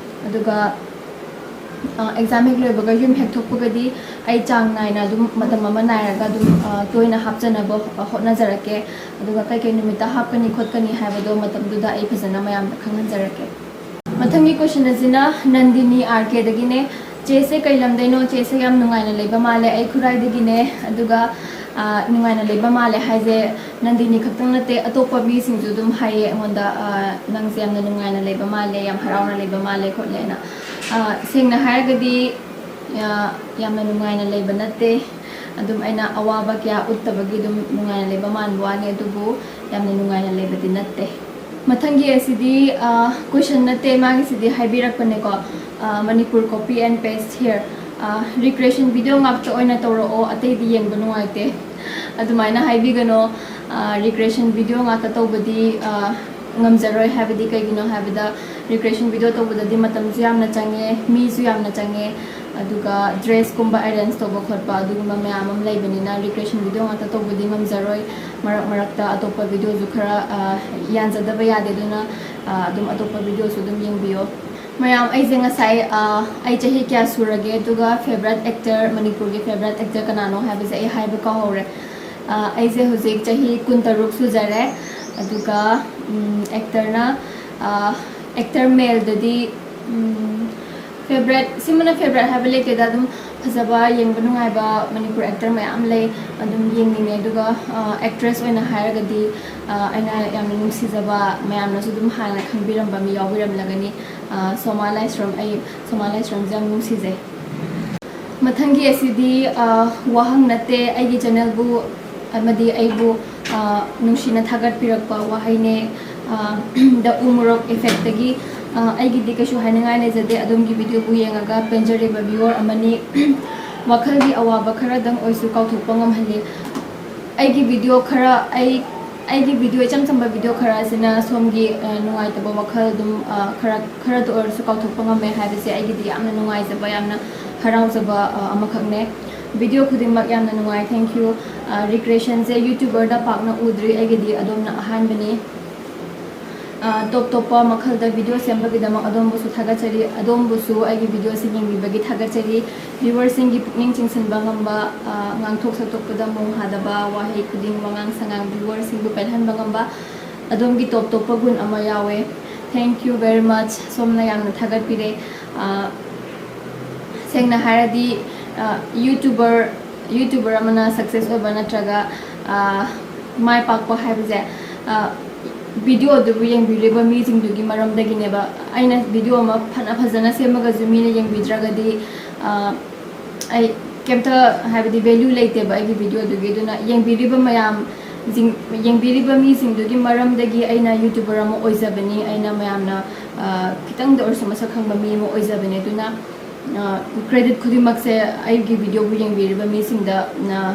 ꯑꯗꯨꯒ ꯑꯦꯛꯖꯥꯝ ꯍꯦꯛ ꯂꯣꯏꯕꯒ ꯌꯨꯝ ꯍꯦꯛ ꯊꯣꯛꯄꯒꯗꯤ ꯑꯩ ꯆꯥꯡ ꯅꯥꯏꯅ ꯑꯗꯨꯝ ꯃꯇꯝ ꯑꯃ ꯅꯥꯏꯔꯒ ꯑꯗꯨꯝ, ꯑ, ꯇꯣꯏꯅ ꯍꯥꯞꯆꯅꯕ ꯍꯣꯠꯅꯖꯔꯛꯀꯦ꯫ ꯑꯗꯨꯒ ꯀꯩꯀꯩ ꯅꯨꯃꯤꯠꯇ ꯍꯥꯞꯀꯅꯤ ꯈꯣꯠꯀꯅꯤ ꯍꯥꯏꯕꯗꯣ ꯃꯇꯝꯗꯨꯗ ꯑꯩ ꯐꯖꯅ ꯃꯌꯥꯝꯗ ꯈꯪꯍꯟꯖꯔꯛꯀꯦ꯫ ꯃꯊꯪꯒꯤ ꯀꯣꯏꯁꯟ ꯑꯁꯤꯅ ꯅꯟꯗꯤꯅꯤ ꯑꯥꯔ ꯀꯦꯗꯒꯤꯅꯦ꯫ "ꯆꯦꯁꯦ ꯀꯩ ꯂꯝꯗꯩꯅꯣ? ꯆꯦꯁꯦ ꯌꯥꯝ ꯅꯨꯡꯉꯥꯏꯅ ꯂꯩꯕ ꯃꯥꯜꯂꯦ꯫ ꯑꯩ ꯈꯨꯔꯥꯏꯗꯒꯤꯅꯦ꯫ ꯑꯗꯨꯒ, ꯑ, ꯅꯨꯡꯉꯥꯏꯅ ꯂꯩꯕ ꯃꯥꯜꯂꯦ" ꯍꯥꯏꯁꯦ ꯅꯟꯗꯤꯅꯤ ꯈꯛꯇꯪ ꯅꯠꯇꯦ, ꯑꯇꯣꯞꯄ ꯃꯤꯁꯤꯡꯁꯨ ꯑꯗꯨꯝ ꯍꯥꯏꯌꯦ ꯑꯩꯉꯣꯟꯗ, "ꯑ, ꯅꯪꯁꯦ ꯌꯥꯝꯅ ꯅꯨꯡꯉꯥꯏꯅ ꯂꯩꯕ ꯃꯥꯜꯂꯦ, ꯌꯥꯝ ꯍꯔꯥꯎꯅ ꯂꯩꯕ ꯃꯥꯜꯂꯦ" ꯈꯣꯠꯂꯦꯅ꯫ ꯑ, ꯁꯦꯡꯅ ꯍꯥꯏꯔꯒꯗꯤ ꯌꯥꯝꯅ ꯅꯨꯡꯉꯥꯏꯅ ꯂꯩꯕ ꯅꯠꯇꯦ꯫ ꯑꯗꯨꯝ ꯑꯩꯅ ꯑꯋꯥꯕ ꯀꯌꯥ ꯎꯠꯇꯕꯒꯤ ꯑꯗꯨꯝ ꯅꯨꯡꯉꯥꯏꯅ ꯂꯩꯕ ꯃꯥꯟꯕ ꯋꯥꯅꯤ, ꯑꯗꯨꯕꯨ ꯌꯥꯝꯅ ꯅꯨꯡꯉꯥꯏꯅ ꯂꯩꯕꯗꯤ ꯅꯠꯇꯦ꯫ ꯃꯊꯪꯒꯤ ꯑꯁꯤꯗꯤ ꯀꯣꯏꯁꯟ ꯅꯠꯇꯦ, ꯃꯥꯒꯤꯁꯤꯗꯤ ꯍꯥꯏꯕꯤꯔꯛꯄꯅꯦꯀꯣ꯫ Manipur copy and paste here꯫ Recreation video ꯉꯥꯛꯇ ꯑꯣꯏꯅ ꯇꯧꯔꯛꯑꯣ, ꯑꯇꯩꯗꯤ ꯌꯦꯡꯕ ꯅꯨꯡꯉꯥꯏꯇꯦ꯫ ꯑꯗꯨꯃꯥꯏꯅ ꯍꯥꯏꯕꯤꯒꯅꯣ꯫ Recreation video ꯉꯥꯛꯇ ꯇꯧꯕꯗꯤ ꯉꯝꯖꯔꯣꯏ꯫ ꯍꯥꯏꯕꯗꯤ ꯀꯩꯒꯤꯅꯣ ꯍꯥꯏꯕꯗ, recreation video ꯇꯧꯕꯗꯗꯤ ꯃꯇꯝꯁꯨ ꯌꯥꯝꯅ ꯆꯪꯉꯦ, ꯃꯤꯁꯨ ꯌꯥꯝꯅ ꯆꯪꯉꯦ, ꯑꯗꯨꯒ ꯗ꯭ꯔꯦꯁꯀꯨꯝꯕ ꯑꯦꯔꯦꯟꯖ ꯇꯧꯕ ꯈꯣꯠꯄ ꯑꯗꯨꯒꯨꯝꯕ ꯃꯌꯥꯝ ꯑꯃ ꯂꯩꯕꯅꯤꯅ recreation video ꯉꯥꯛꯇ ꯇꯧꯕꯗꯤ ꯉꯝꯖꯔꯣꯏ꯫ ꯃꯔꯛ ꯃꯔꯛꯇ ꯑꯇꯣꯞꯄ ꯚꯤꯗꯤꯑꯣꯁꯨ ꯈꯔ ꯌꯥꯟꯖꯗꯕ ꯌꯥꯗꯦ꯫ ꯑꯗꯨꯅ ꯑꯗꯨꯝ ꯑꯇꯣꯞꯄ ꯚꯤꯗꯤꯑꯣꯁꯨ ꯑꯗꯨꯝ ꯌꯦꯡꯕꯤꯌꯣ꯫ ꯃꯌꯥꯝ, ꯑꯩꯁꯦ ꯉꯁꯥꯏ ꯑꯩ ꯆꯍꯤ ꯀꯌꯥ ꯁꯨꯔꯒꯦ ꯑꯗꯨꯒ ꯐꯦꯕꯔꯥꯏꯠ ꯑꯦꯛꯇꯔ, ꯃꯅꯤꯄꯨꯔꯒꯤ ꯐꯦꯕꯔꯥꯏꯠ ꯑꯦꯛꯇꯔ ꯀꯅꯥꯅꯣ ꯍꯥꯏꯕꯁꯦ ꯑꯩ ꯍꯥꯏꯕ ꯀꯥꯎꯍꯧꯔꯦ꯫ ꯑꯩꯁꯦ ꯍꯧꯖꯤꯛ ꯆꯍꯤ ꯀꯨꯟꯇꯔꯨꯛ ꯁꯨꯖꯔꯦ꯫ ꯑꯗꯨꯒ ꯑꯦꯛꯇꯔꯅ, ꯑꯦꯛꯇꯔ ꯃꯦꯜꯗꯗꯤ ꯐꯦꯕꯔꯥꯏꯠ, ꯁꯤꯃꯅ ꯐꯦꯕꯔꯥꯏꯠ ꯍꯥꯏꯕ ꯂꯩꯇꯦꯗ꯫ ꯑꯗꯨꯝ ꯐꯖꯕ, ꯌꯦꯡꯕ ꯅꯨꯡꯉꯥꯏꯕ ꯃꯅꯤꯄꯨꯔ ꯑꯦꯛꯇꯔ ꯃꯌꯥꯝ ꯂꯩ, ꯑꯗꯨꯝ ꯌꯦꯡꯅꯤꯡꯉꯦ꯫ ꯑꯗꯨꯒ ꯑꯦꯛꯇ꯭ꯔꯦꯁ ꯑꯣꯏꯅ ꯍꯥꯏꯔꯒꯗꯤ ꯑꯩꯅ ꯌꯥꯝꯅ ꯅꯨꯡꯁꯤꯖꯕ, ꯃꯌꯥꯝꯅꯁꯨ ꯑꯗꯨꯝ ꯍꯥꯟꯅ ꯈꯪꯕꯤꯔꯝꯕ ꯃꯤ ꯌꯥꯎꯕꯤꯔꯝꯂꯒꯅꯤ꯫ ꯁꯣꯃꯥ ꯂꯥꯏꯁ꯭ꯔꯝ, ꯑꯩ ꯁꯣꯃꯥ ꯂꯥꯏꯁ꯭ꯔꯝꯁꯦ ꯌꯥꯝ ꯅꯨꯡꯁꯤꯖꯩ꯫ ꯃꯊꯪꯒꯤ ꯑꯁꯤꯗꯤ ꯋꯥꯍꯪ ꯅꯠꯇꯦ, ꯑꯩꯒꯤ ꯆꯦꯅꯦꯜꯕꯨ ꯑꯃꯗꯤ ꯑꯩꯕꯨ ꯅꯨꯡꯁꯤꯅ ꯊꯥꯒꯠꯄꯤꯔꯛꯄ ꯋꯥꯍꯩꯅꯦ꯫ ꯗ ꯎ ꯃꯣꯔꯣꯛ ꯏꯐꯦꯛꯇꯒꯤ꯫ ꯑꯩꯒꯤꯗꯤ ꯀꯩꯁꯨ ꯍꯥꯏꯅꯤꯡꯉꯥꯏ ꯂꯩꯖꯗꯦ, ꯑꯗꯣꯝꯒꯤ ꯚꯤꯗꯤꯑꯣꯕꯨ ꯌꯦꯡꯉꯒ ꯄꯦꯟꯖꯔꯤꯕ ꯚꯤꯌꯨꯋꯔ ꯑꯃꯅꯤ꯫ ꯋꯥꯈꯜꯒꯤ ꯑꯋꯥꯕ ꯈꯔꯗꯪ ꯑꯣꯏꯁꯨ ꯀꯥꯎꯊꯣꯛꯄ ꯉꯝꯍꯜꯂꯤ꯫ ꯑꯩꯒꯤ ꯚꯤꯗꯤꯑꯣ ꯈꯔ, ꯑꯩ, ꯑꯩꯒꯤ ꯚꯤꯗꯤꯑꯣ, ꯏꯆꯝ ꯆꯝꯕ ꯚꯤꯗꯤꯑꯣ ꯈꯔ ꯑꯁꯤꯅ ꯁꯣꯝꯒꯤ ꯅꯨꯡꯉꯥꯏꯇꯕ ꯋꯥꯈꯜ ꯑꯗꯨꯝ ꯈꯔ, ꯈꯔꯗ ꯑꯣꯏꯔꯁꯨ ꯀꯥꯎꯊꯣꯛꯄ ꯉꯝꯃꯦ ꯍꯥꯏꯕꯁꯦ ꯑꯩꯒꯤꯗꯤ ꯌꯥꯝꯅ ꯅꯨꯡꯉꯥꯏꯖꯕ, ꯌꯥꯝꯅ ꯍꯔꯥꯎꯖꯕ ꯑꯃꯈꯛꯅꯦ꯫ ꯚꯤꯗꯤꯑꯣ ꯈꯨꯗꯤꯡꯃꯛ ꯌꯥꯝꯅ ꯅꯨꯡꯉꯥꯏ, thank you꯫ ꯔꯤꯀ꯭ꯔꯤꯌꯦꯁꯟꯁꯦ ꯌꯨꯇ꯭ꯌꯨꯕꯔꯗ ꯄꯥꯛꯅ ꯎꯗ꯭ꯔꯤ, ꯑꯩꯒꯤꯗꯤ ꯑꯗꯣꯝꯅ ꯑꯍꯥꯟꯕꯅꯤ꯫ ꯇꯣꯞ ꯇꯣꯞꯄ ꯃꯈꯜꯗ ꯚꯤꯗꯤꯑꯣ ꯁꯦꯝꯕꯒꯤꯗꯃꯛ ꯑꯗꯣꯝꯕꯨꯁꯨ ꯊꯥꯒꯠꯆꯔꯤ꯫ ꯑꯗꯣꯝꯕꯨꯁꯨ ꯑꯩꯒꯤ ꯚꯤꯗꯤꯑꯣꯁꯤ ꯌꯦꯡꯕꯤꯕꯒꯤ ꯊꯥꯒꯠꯆꯔꯤ꯫ ꯚꯤꯌꯨꯋꯔꯁꯤꯡꯒꯤ ꯄꯨꯛꯅꯤꯡ ꯆꯤꯡꯁꯤꯟꯕ ꯉꯝꯕ, ꯉꯥꯡꯊꯣꯛ ꯁꯛꯇꯣꯛꯄꯗ ꯃꯣꯡ ꯍꯥꯗꯕ, ꯋꯥꯍꯩ ꯈꯨꯗꯤꯡ, ꯋꯥꯉꯥꯡ ꯁꯉꯥꯡ ꯚꯤꯌꯨꯋꯔꯁꯤꯡꯕꯨ ꯄꯦꯜꯍꯟꯕ ꯉꯝꯕ ꯑꯗꯣꯝꯒꯤ ꯇꯣꯞ ꯇꯣꯞꯄ ꯒꯨꯟ ꯑꯃ ꯌꯥꯎꯋꯦ꯫ Thank you very much꯫ ꯁꯣꯝꯅ ꯌꯥꯝꯅ ꯊꯥꯒꯠꯄꯤꯔꯦ꯫ ꯁꯦꯡꯅ ꯍꯥꯏꯔꯗꯤ, ꯌꯨꯇ꯭ꯌꯨꯕꯔ, ꯌꯨꯇ꯭ꯌꯨꯕꯔ ꯑꯃꯅ ꯁꯛꯁꯦꯁ ꯑꯣꯏꯕ ꯅꯠꯇ꯭ꯔꯒ ꯃꯥꯏ ꯄꯥꯛꯄ ꯍꯥꯏꯕꯁꯦ, ꯚꯤꯗꯤꯑꯣ ꯑꯗꯨꯕꯨ ꯌꯦꯡꯕꯤꯔꯤꯕ ꯃꯤꯁꯤꯡꯗꯨꯒꯤ ꯃꯔꯝꯗꯒꯤꯅꯦꯕ꯫ ꯑꯩꯅ ꯚꯤꯗꯤꯑꯣ ꯑꯃ ꯐꯅ ꯐꯖꯅ ꯁꯦꯝꯃꯒꯁꯨ ꯃꯤꯅ ꯌꯦꯡꯕꯤꯗ꯭ꯔꯒꯗꯤ, ꯑ, ꯑꯩ ꯀꯩꯝꯇ, ꯍꯥꯏꯕꯗꯤ, ꯚꯦꯂ꯭ꯌꯨ ꯂꯩꯇꯦꯕ ꯑꯩꯒꯤ ꯚꯤꯗꯤꯑꯣꯗꯨꯒꯤ꯫ ꯑꯗꯨꯅ ꯌꯦꯡꯕꯤꯔꯤꯕ ꯃꯌꯥꯝꯁꯤꯡ, ꯌꯦꯡꯕꯤꯔꯤꯕ ꯃꯤꯁꯤꯡꯗꯨꯒꯤ ꯃꯔꯝꯗꯒꯤ ꯑꯩꯅ ꯌꯨꯇ꯭ꯌꯨꯕꯔ ꯑꯃ ꯑꯣꯏꯖꯕꯅꯤ꯫ ꯑꯩꯅ ꯃꯌꯥꯝꯅ, ꯑ, ꯈꯤꯇꯪꯗ ꯑꯣꯏꯔꯁꯨ ꯃꯁꯛ ꯈꯪꯕ ꯃꯤ ꯑꯃ ꯑꯣꯏꯖꯕꯅꯤ꯫ ꯑꯗꯨꯅ, ꯑ, ꯀ꯭ꯔꯦꯗꯤꯠ ꯈꯨꯗꯤꯡꯃꯛꯁꯦ ꯑꯩꯒꯤ ꯚꯤꯗꯤꯑꯣꯕꯨ ꯌꯦꯡꯕꯤꯔꯤꯕ ꯃꯤꯁꯤꯡꯗ, ꯑ,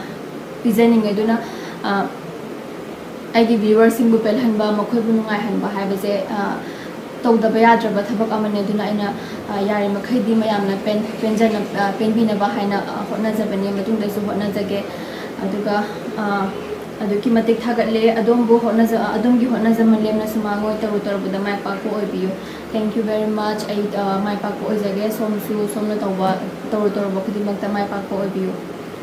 ꯄꯤꯖꯅꯤꯡꯉꯦ꯫ ꯑꯗꯨꯅ, ꯑ, ꯑꯩꯒꯤ ꯚ꯭ꯌꯨꯋꯔꯁꯤꯡꯕꯨ ꯄꯦꯜꯍꯟꯕ, ꯃꯈꯣꯏꯕꯨ ꯅꯨꯡꯉꯥꯏꯍꯟꯕ ꯍꯥꯏꯕꯁꯦ, ꯑ, ꯇꯧꯗꯕ ꯌꯥꯗ꯭ꯔꯕ ꯊꯕꯛ ꯑꯃꯅꯤ꯫ ꯑꯗꯨꯅ ꯑꯩꯅ, ꯑ, ꯌꯥꯔꯤꯃꯈꯩꯗꯤ ꯃꯌꯥꯝꯅ ꯄꯦꯟ-, ꯄꯦꯟꯖꯅ-, ꯑ, ꯄꯦꯟꯕꯤꯅꯕ ꯍꯥꯏꯅ, ꯑ, ꯍꯣꯠꯅꯖꯕꯅꯤ꯫ ꯃꯇꯨꯡꯗꯁꯨ ꯍꯣꯠꯅꯖꯒꯦ꯫ ꯑꯗꯨꯒ, ꯑ, ꯑꯗꯨꯛꯀꯤ ꯃꯇꯤꯛ ꯊꯥꯒꯠꯂꯦ꯫ ꯑꯗꯣꯝꯕꯨ ꯍꯣꯠꯅꯖ-, ꯑ, ꯑꯗꯣꯝꯒꯤ ꯍꯣꯠꯅꯖꯃꯟ ꯂꯦꯝꯅ ꯁꯨꯃꯥꯡ ꯑꯣꯏ, ꯇꯧꯔꯨ ꯇꯧꯔꯨꯕꯗ ꯃꯥꯏ ꯄꯥꯛꯄ ꯑꯣꯏꯕꯤꯌꯨ꯫ Thank you very much꯫ ꯑꯩ, ꯑ, ꯃꯥꯏ ꯄꯥꯛꯄ ꯑꯣꯏꯖꯒꯦ꯫ ꯁꯣꯝꯁꯨ ꯁꯣꯝꯅ ꯇꯧꯕ, ꯇꯧꯔꯨ ꯇꯧꯔꯨꯕ ꯈꯨꯗꯤꯡꯃꯛꯇ ꯃꯥꯏ ꯄꯥꯛꯄ ꯑꯣꯏꯕꯤꯌꯨ꯫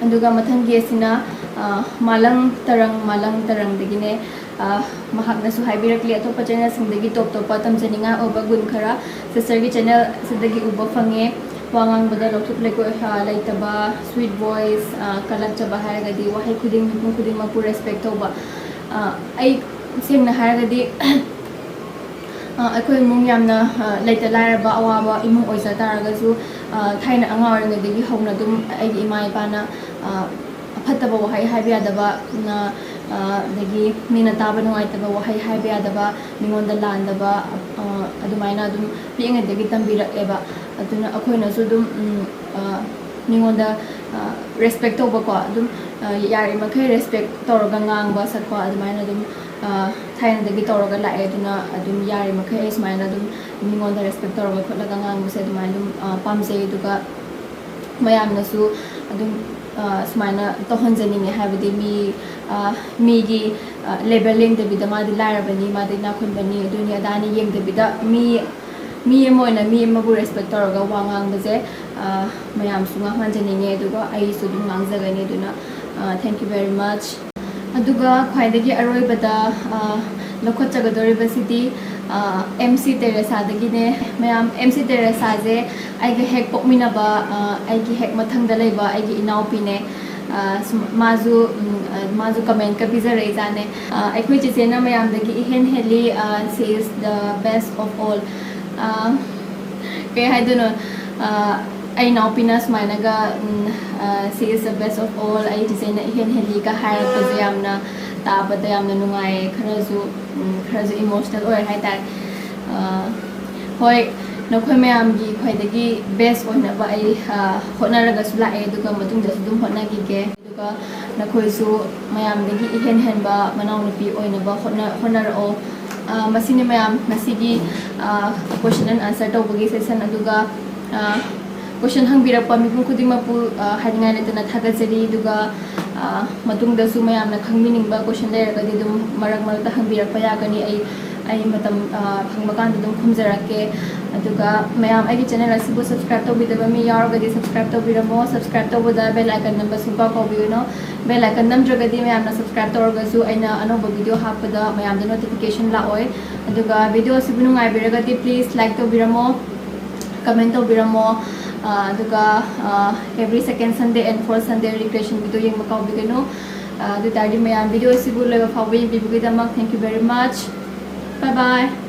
ꯑꯗꯨꯒ ꯃꯊꯪꯒꯤ ꯑꯁꯤꯅ, ꯑ, ꯃꯥꯂꯪ ꯇꯔꯪ, ꯃꯥꯂꯪ ꯇꯔꯪꯗꯒꯤꯅꯦ꯫ ꯑ, ꯃꯍꯥꯛꯅꯁꯨ ꯍꯥꯏꯕꯤꯔꯛꯂꯤ, "ꯑꯇꯣꯞꯄ ꯆꯦꯅꯦꯜꯁꯤꯡꯗꯒꯤ ꯇꯣꯞ ꯇꯣꯞꯄ ꯇꯝꯖꯅꯤꯡꯉꯥꯏ ꯑꯣꯏꯕ ꯒꯨꯟ ꯈꯔ ꯁꯤꯁꯇꯔꯒꯤ ꯆꯦꯅꯦꯜ ꯑꯁꯤꯗꯒꯤ ꯎꯕ ꯐꯪꯉꯦ꯫ ꯋꯥ ꯉꯥꯡꯕꯗ ꯂꯧꯊꯣꯛ ꯂꯩꯀꯣꯏ, ꯑ, ꯂꯩꯇꯕ, ꯁ꯭ꯋꯤꯠ ꯚꯣꯏꯁ, ꯑ, ꯀꯜꯂꯛꯆꯕ ꯍꯥꯏꯔꯒꯗꯤ ꯋꯥꯍꯩ ꯈꯨꯗꯤꯡ, ꯃꯤꯄꯨꯝ ꯈꯨꯗꯤꯡꯃꯛꯄꯨ ꯔꯦꯁꯄꯦꯛ ꯇꯧꯕ꯫" ꯑ, ꯑꯩ ꯁꯦꯡꯅ ꯍꯥꯏꯔꯒꯗꯤ, ꯑ, ꯑꯩꯈꯣꯏ ꯏꯃꯨꯡ ꯌꯥꯝꯅ, ꯑ, ꯂꯩꯇ ꯂꯥꯏꯔꯕ ꯑꯋꯥꯕ ꯏꯃꯨꯡ ꯑꯣꯏꯖ ꯇꯥꯔꯒꯁꯨ, ꯑ, ꯊꯥꯏꯅ ꯑꯉꯥꯡ ꯑꯣꯏꯔꯤꯉꯩꯗꯒꯤ ꯍꯧꯅ ꯑꯗꯨꯝ ꯑꯩꯒꯤ ꯏꯃꯥ ꯏꯄꯥꯅ, ꯑ, ꯑꯐꯠꯇꯕ ꯋꯥꯍꯩ ꯍꯥꯏꯕ ꯌꯥꯗꯕ, ꯅ, ꯑ, ꯑꯗꯒꯤ ꯃꯤꯅ ꯇꯥꯕ ꯅꯨꯡꯉꯥꯏꯇꯕ ꯋꯥꯍꯩ ꯍꯥꯏꯕ ꯌꯥꯗꯕ, ꯃꯤꯉꯣꯟꯗ ꯂꯥꯟꯗꯕ, ꯑ, ꯑꯗꯨꯃꯥꯏꯅ ꯑꯗꯨꯝ ꯄꯤꯛꯏꯉꯩꯗꯒꯤ ꯇꯝꯕꯤꯔꯛꯑꯦꯕ꯫ ꯑꯗꯨꯅ ꯑꯩꯈꯣꯏꯅꯁꯨ ꯑꯗꯨꯝ, ꯎꯝ, ꯑ, ꯃꯤꯉꯣꯟꯗ, ꯑ, ꯔꯦꯁꯄꯦꯛ ꯇꯧꯕꯀꯣ, ꯑꯗꯨꯝ, ꯑ, ꯌꯥꯔꯤꯃꯈꯩ ꯔꯦꯁꯄꯦꯛ ꯇꯧꯔꯒ ꯉꯥꯡꯕ ꯁꯛꯄ ꯑꯗꯨꯃꯥꯏꯅ ꯑꯗꯨꯝ, ꯑ, ꯊꯥꯏꯅꯗꯒꯤ ꯇꯧꯔꯒ ꯂꯥꯛꯑꯦ꯫ ꯑꯗꯨꯅ ꯑꯗꯨꯝ ꯌꯥꯔꯤꯃꯈꯩ ꯑꯩ ꯁꯨꯃꯥꯏꯅ ꯑꯗꯨꯝ ꯃꯤꯉꯣꯟꯗ ꯔꯦꯁꯄꯦꯛ ꯇꯧꯔꯒ ꯈꯣꯠꯂꯒ ꯉꯥꯡꯕꯁꯦ ꯑꯗꯨꯃꯥꯏꯅ ꯑꯗꯨꯝ, ꯑ, ꯄꯥꯝꯖꯩ꯫ ꯑꯗꯨꯒ ꯃꯌꯥꯝꯅꯁꯨ ꯑꯗꯨꯝ, ꯑ, ꯁꯨꯃꯥꯏꯅ ꯇꯧꯍꯟꯖꯅꯤꯡꯉꯦ꯫ ꯍꯥꯏꯕꯗꯤ ꯃꯤ, ꯑ, ꯃꯤꯒꯤ, ꯑ, ꯂꯦꯕꯦꯜ ꯌꯦꯡꯗꯕꯤꯗ, ꯃꯥꯗꯤ ꯂꯥꯏꯔꯕꯅꯤ, ꯃꯥꯗꯤ ꯏꯅꯥꯛ ꯈꯨꯟꯕꯅꯤ, ꯑꯗꯨꯅꯤ ꯑꯗꯥꯅꯤ ꯌꯦꯡꯗꯕꯤꯗ ꯃꯤ, ꯃꯤ ꯑꯃ ꯑꯣꯏꯅ ꯃꯤ ꯑꯃꯕꯨ ꯔꯦꯁꯄꯦꯛ ꯇꯧꯔꯒ ꯋꯥ ꯉꯥꯡꯕꯁꯦ, ꯑ, ꯃꯌꯥꯝꯁꯨ ꯉꯥꯡꯍꯟꯖꯅꯤꯡꯉꯦ꯫ ꯑꯗꯨꯒ ꯑꯩꯁꯨ ꯑꯗꯨꯝ ꯉꯥꯡꯖꯒꯅꯤ꯫ ꯑꯗꯨꯅ, ꯑ, thank you very much꯫ ꯑꯗꯨꯒ ꯈ꯭ꯋꯥꯏꯗꯒꯤ ꯑꯔꯣꯏꯕꯗ, ꯑ, ꯂꯧꯈꯠꯆꯒꯗꯧꯔꯤꯕꯁꯤꯗꯤ, ꯑ, ꯑꯦꯝ ꯁꯤ ꯇꯦꯔꯦꯁꯥꯗꯒꯤꯅꯦ꯫ ꯃꯌꯥꯝ, ꯑꯦꯝ ꯁꯤ ꯇꯦꯔꯦꯁꯥꯁꯦ ꯑꯩꯒ ꯍꯦꯛ ꯄꯣꯛꯃꯤꯟꯅꯕ, ꯑ, ꯑꯩꯒꯤ ꯍꯦꯛ ꯃꯊꯪꯗ ꯂꯩꯕ ꯑꯩꯒꯤ ꯏꯅꯥꯎꯄꯤꯅꯦ꯫ ꯑ, ꯁꯨꯝ, ꯃꯥꯁꯨ, ꯎꯝ, ꯑ, ꯃꯥꯁꯨ ꯀꯃꯦꯟꯀ ꯄꯤꯖꯔꯛꯏꯖꯥꯠꯅꯦ꯫ ꯑ, ꯑꯩꯈꯣꯏ ꯆꯦꯆꯦꯅ ꯃꯌꯥꯝꯗꯒꯤ ꯏꯍꯦꯟ ꯍꯦꯜꯂꯤ, ꯑ, she is the best of all꯫ ꯑ, ꯀꯩ ꯍꯥꯏꯗꯣꯏꯅꯣ? ꯑ, ꯑꯩ ꯏꯅꯥꯎꯄꯤꯅ ꯁꯨꯃꯥꯏꯅꯒ, ꯎꯝ, ꯑ, she is the best of all, ꯑꯩ ꯆꯦꯆꯦꯅ ꯏꯍꯦꯟ ꯍꯦꯜꯂꯤꯒ ꯍꯥꯏꯔꯛꯄꯁꯦ ꯌꯥꯝꯅ ꯇꯥꯕꯗ ꯌꯥꯝꯅ ꯅꯨꯡꯉꯥꯏꯌꯦ꯫ ꯈꯔꯁꯨ, ꯎꯝ, ꯈꯔꯁꯨ emotional ꯑꯣꯏ ꯍꯥꯏꯇꯥꯔꯦ꯫ ꯑ, ꯍꯣꯏ, ꯅꯈꯣꯏ ꯃꯌꯥꯝꯒꯤ ꯈ꯭ꯋꯥꯏꯗꯒꯤ best ꯑꯣꯏꯅꯕ ꯑꯩ, ꯑ, ꯍꯣꯠꯅꯔꯒꯁꯨ ꯂꯥꯛꯑꯦ, ꯑꯗꯨꯒ ꯃꯇꯨꯡꯗꯁꯨ ꯑꯗꯨꯝ ꯍꯣꯠꯅꯈꯤꯒꯦ꯫ ꯑꯗꯨꯒ ꯅꯈꯣꯏꯁꯨ ꯃꯌꯥꯝꯗꯒꯤ ꯏꯍꯦꯟ ꯍꯦꯟꯕ ꯃꯅꯥꯎꯅꯨꯄꯤ ꯑꯣꯏꯅꯕ ꯍꯣꯠꯅ-, ꯍꯣꯠꯅꯔꯛꯑꯣ꯫ ꯑ, ꯃꯁꯤꯅꯤ ꯃꯌꯥꯝ ꯉꯁꯤꯒꯤ, ꯑ, question and answer ꯇꯧꯕꯒꯤ session꯫ ꯑꯗꯨꯒ, ꯑ, question ꯍꯪꯕꯤꯔꯛꯄ ꯃꯤꯄꯨꯝ ꯈꯨꯗꯤꯡꯃꯛꯄꯨ, ꯑ, ꯍꯥꯏꯅꯤꯡꯉꯥꯏ ꯂꯩꯇꯅ ꯊꯥꯒꯠꯆꯔꯤ꯫ ꯑꯗꯨꯒ, ꯑ, ꯃꯇꯨꯡꯗꯁꯨ ꯃꯌꯥꯝꯅ ꯈꯪꯕꯤꯅꯤꯡꯕ question ꯂꯩꯔꯒꯗꯤ ꯑꯗꯨꯝ ꯃꯔꯛ ꯃꯔꯛꯇ ꯍꯪꯕꯤꯔꯛꯄ ꯌꯥꯒꯅꯤ꯫ ꯑꯩ, ꯑꯩ ꯃꯇꯝ, ꯑ, ꯐꯪꯕ ꯀꯥꯟꯗ ꯑꯗꯨꯝ ꯈꯨꯝꯖꯔꯛꯀꯦ꯫ ꯑꯗꯨꯒ ꯃꯌꯥꯝ ꯑꯩꯒꯤ channel ꯑꯁꯤꯕꯨ subscribe ꯇꯧꯕꯤꯗꯕ ꯃꯤ ꯌꯥꯎꯔꯒꯗꯤ subscribe ꯇꯧꯕꯤꯔꯝꯃꯣ꯫ Subscribe ꯇꯧꯕꯗ bell icon ꯅꯝꯕ ꯁꯨꯡꯀꯥꯎ ꯀꯥꯎꯕꯤꯒꯅꯨ꯫ Bell icon ꯅꯝꯗ꯭ꯔꯒꯗꯤ ꯃꯌꯥꯝꯅ subscribe ꯇꯧꯔꯒꯁꯨ ꯑꯩꯅ ꯑꯅꯧꯕ video ꯍꯥꯞꯄꯗ ꯃꯌꯥꯝꯗ notification ꯂꯥꯛꯑꯣꯏ꯫ ꯑꯗꯨꯒ video ꯑꯁꯤꯕꯨ ꯅꯨꯡꯉꯥꯏꯕꯤꯔꯒꯗꯤ please like ꯇꯧꯕꯤꯔꯝꯃꯣ, comment ꯇꯧꯕꯤꯔꯝꯃꯣ꯫ ꯑ, ꯑꯗꯨꯒ, ꯑ, every second Sunday and fourth Sunday recreation video ꯌꯦꯡꯕ ꯀꯥꯎꯕꯤꯒꯅꯨ꯫ ꯑ, ꯑꯗꯨ ꯑꯣꯏꯇꯥꯔꯗꯤ ꯃꯌꯥꯝ video ꯑꯁꯤꯕꯨ ꯂꯣꯏꯕ ꯐꯥꯎꯕ ꯌꯦꯡꯕꯤꯕꯒꯤꯗꯃꯛ thank you very much. Bye bye.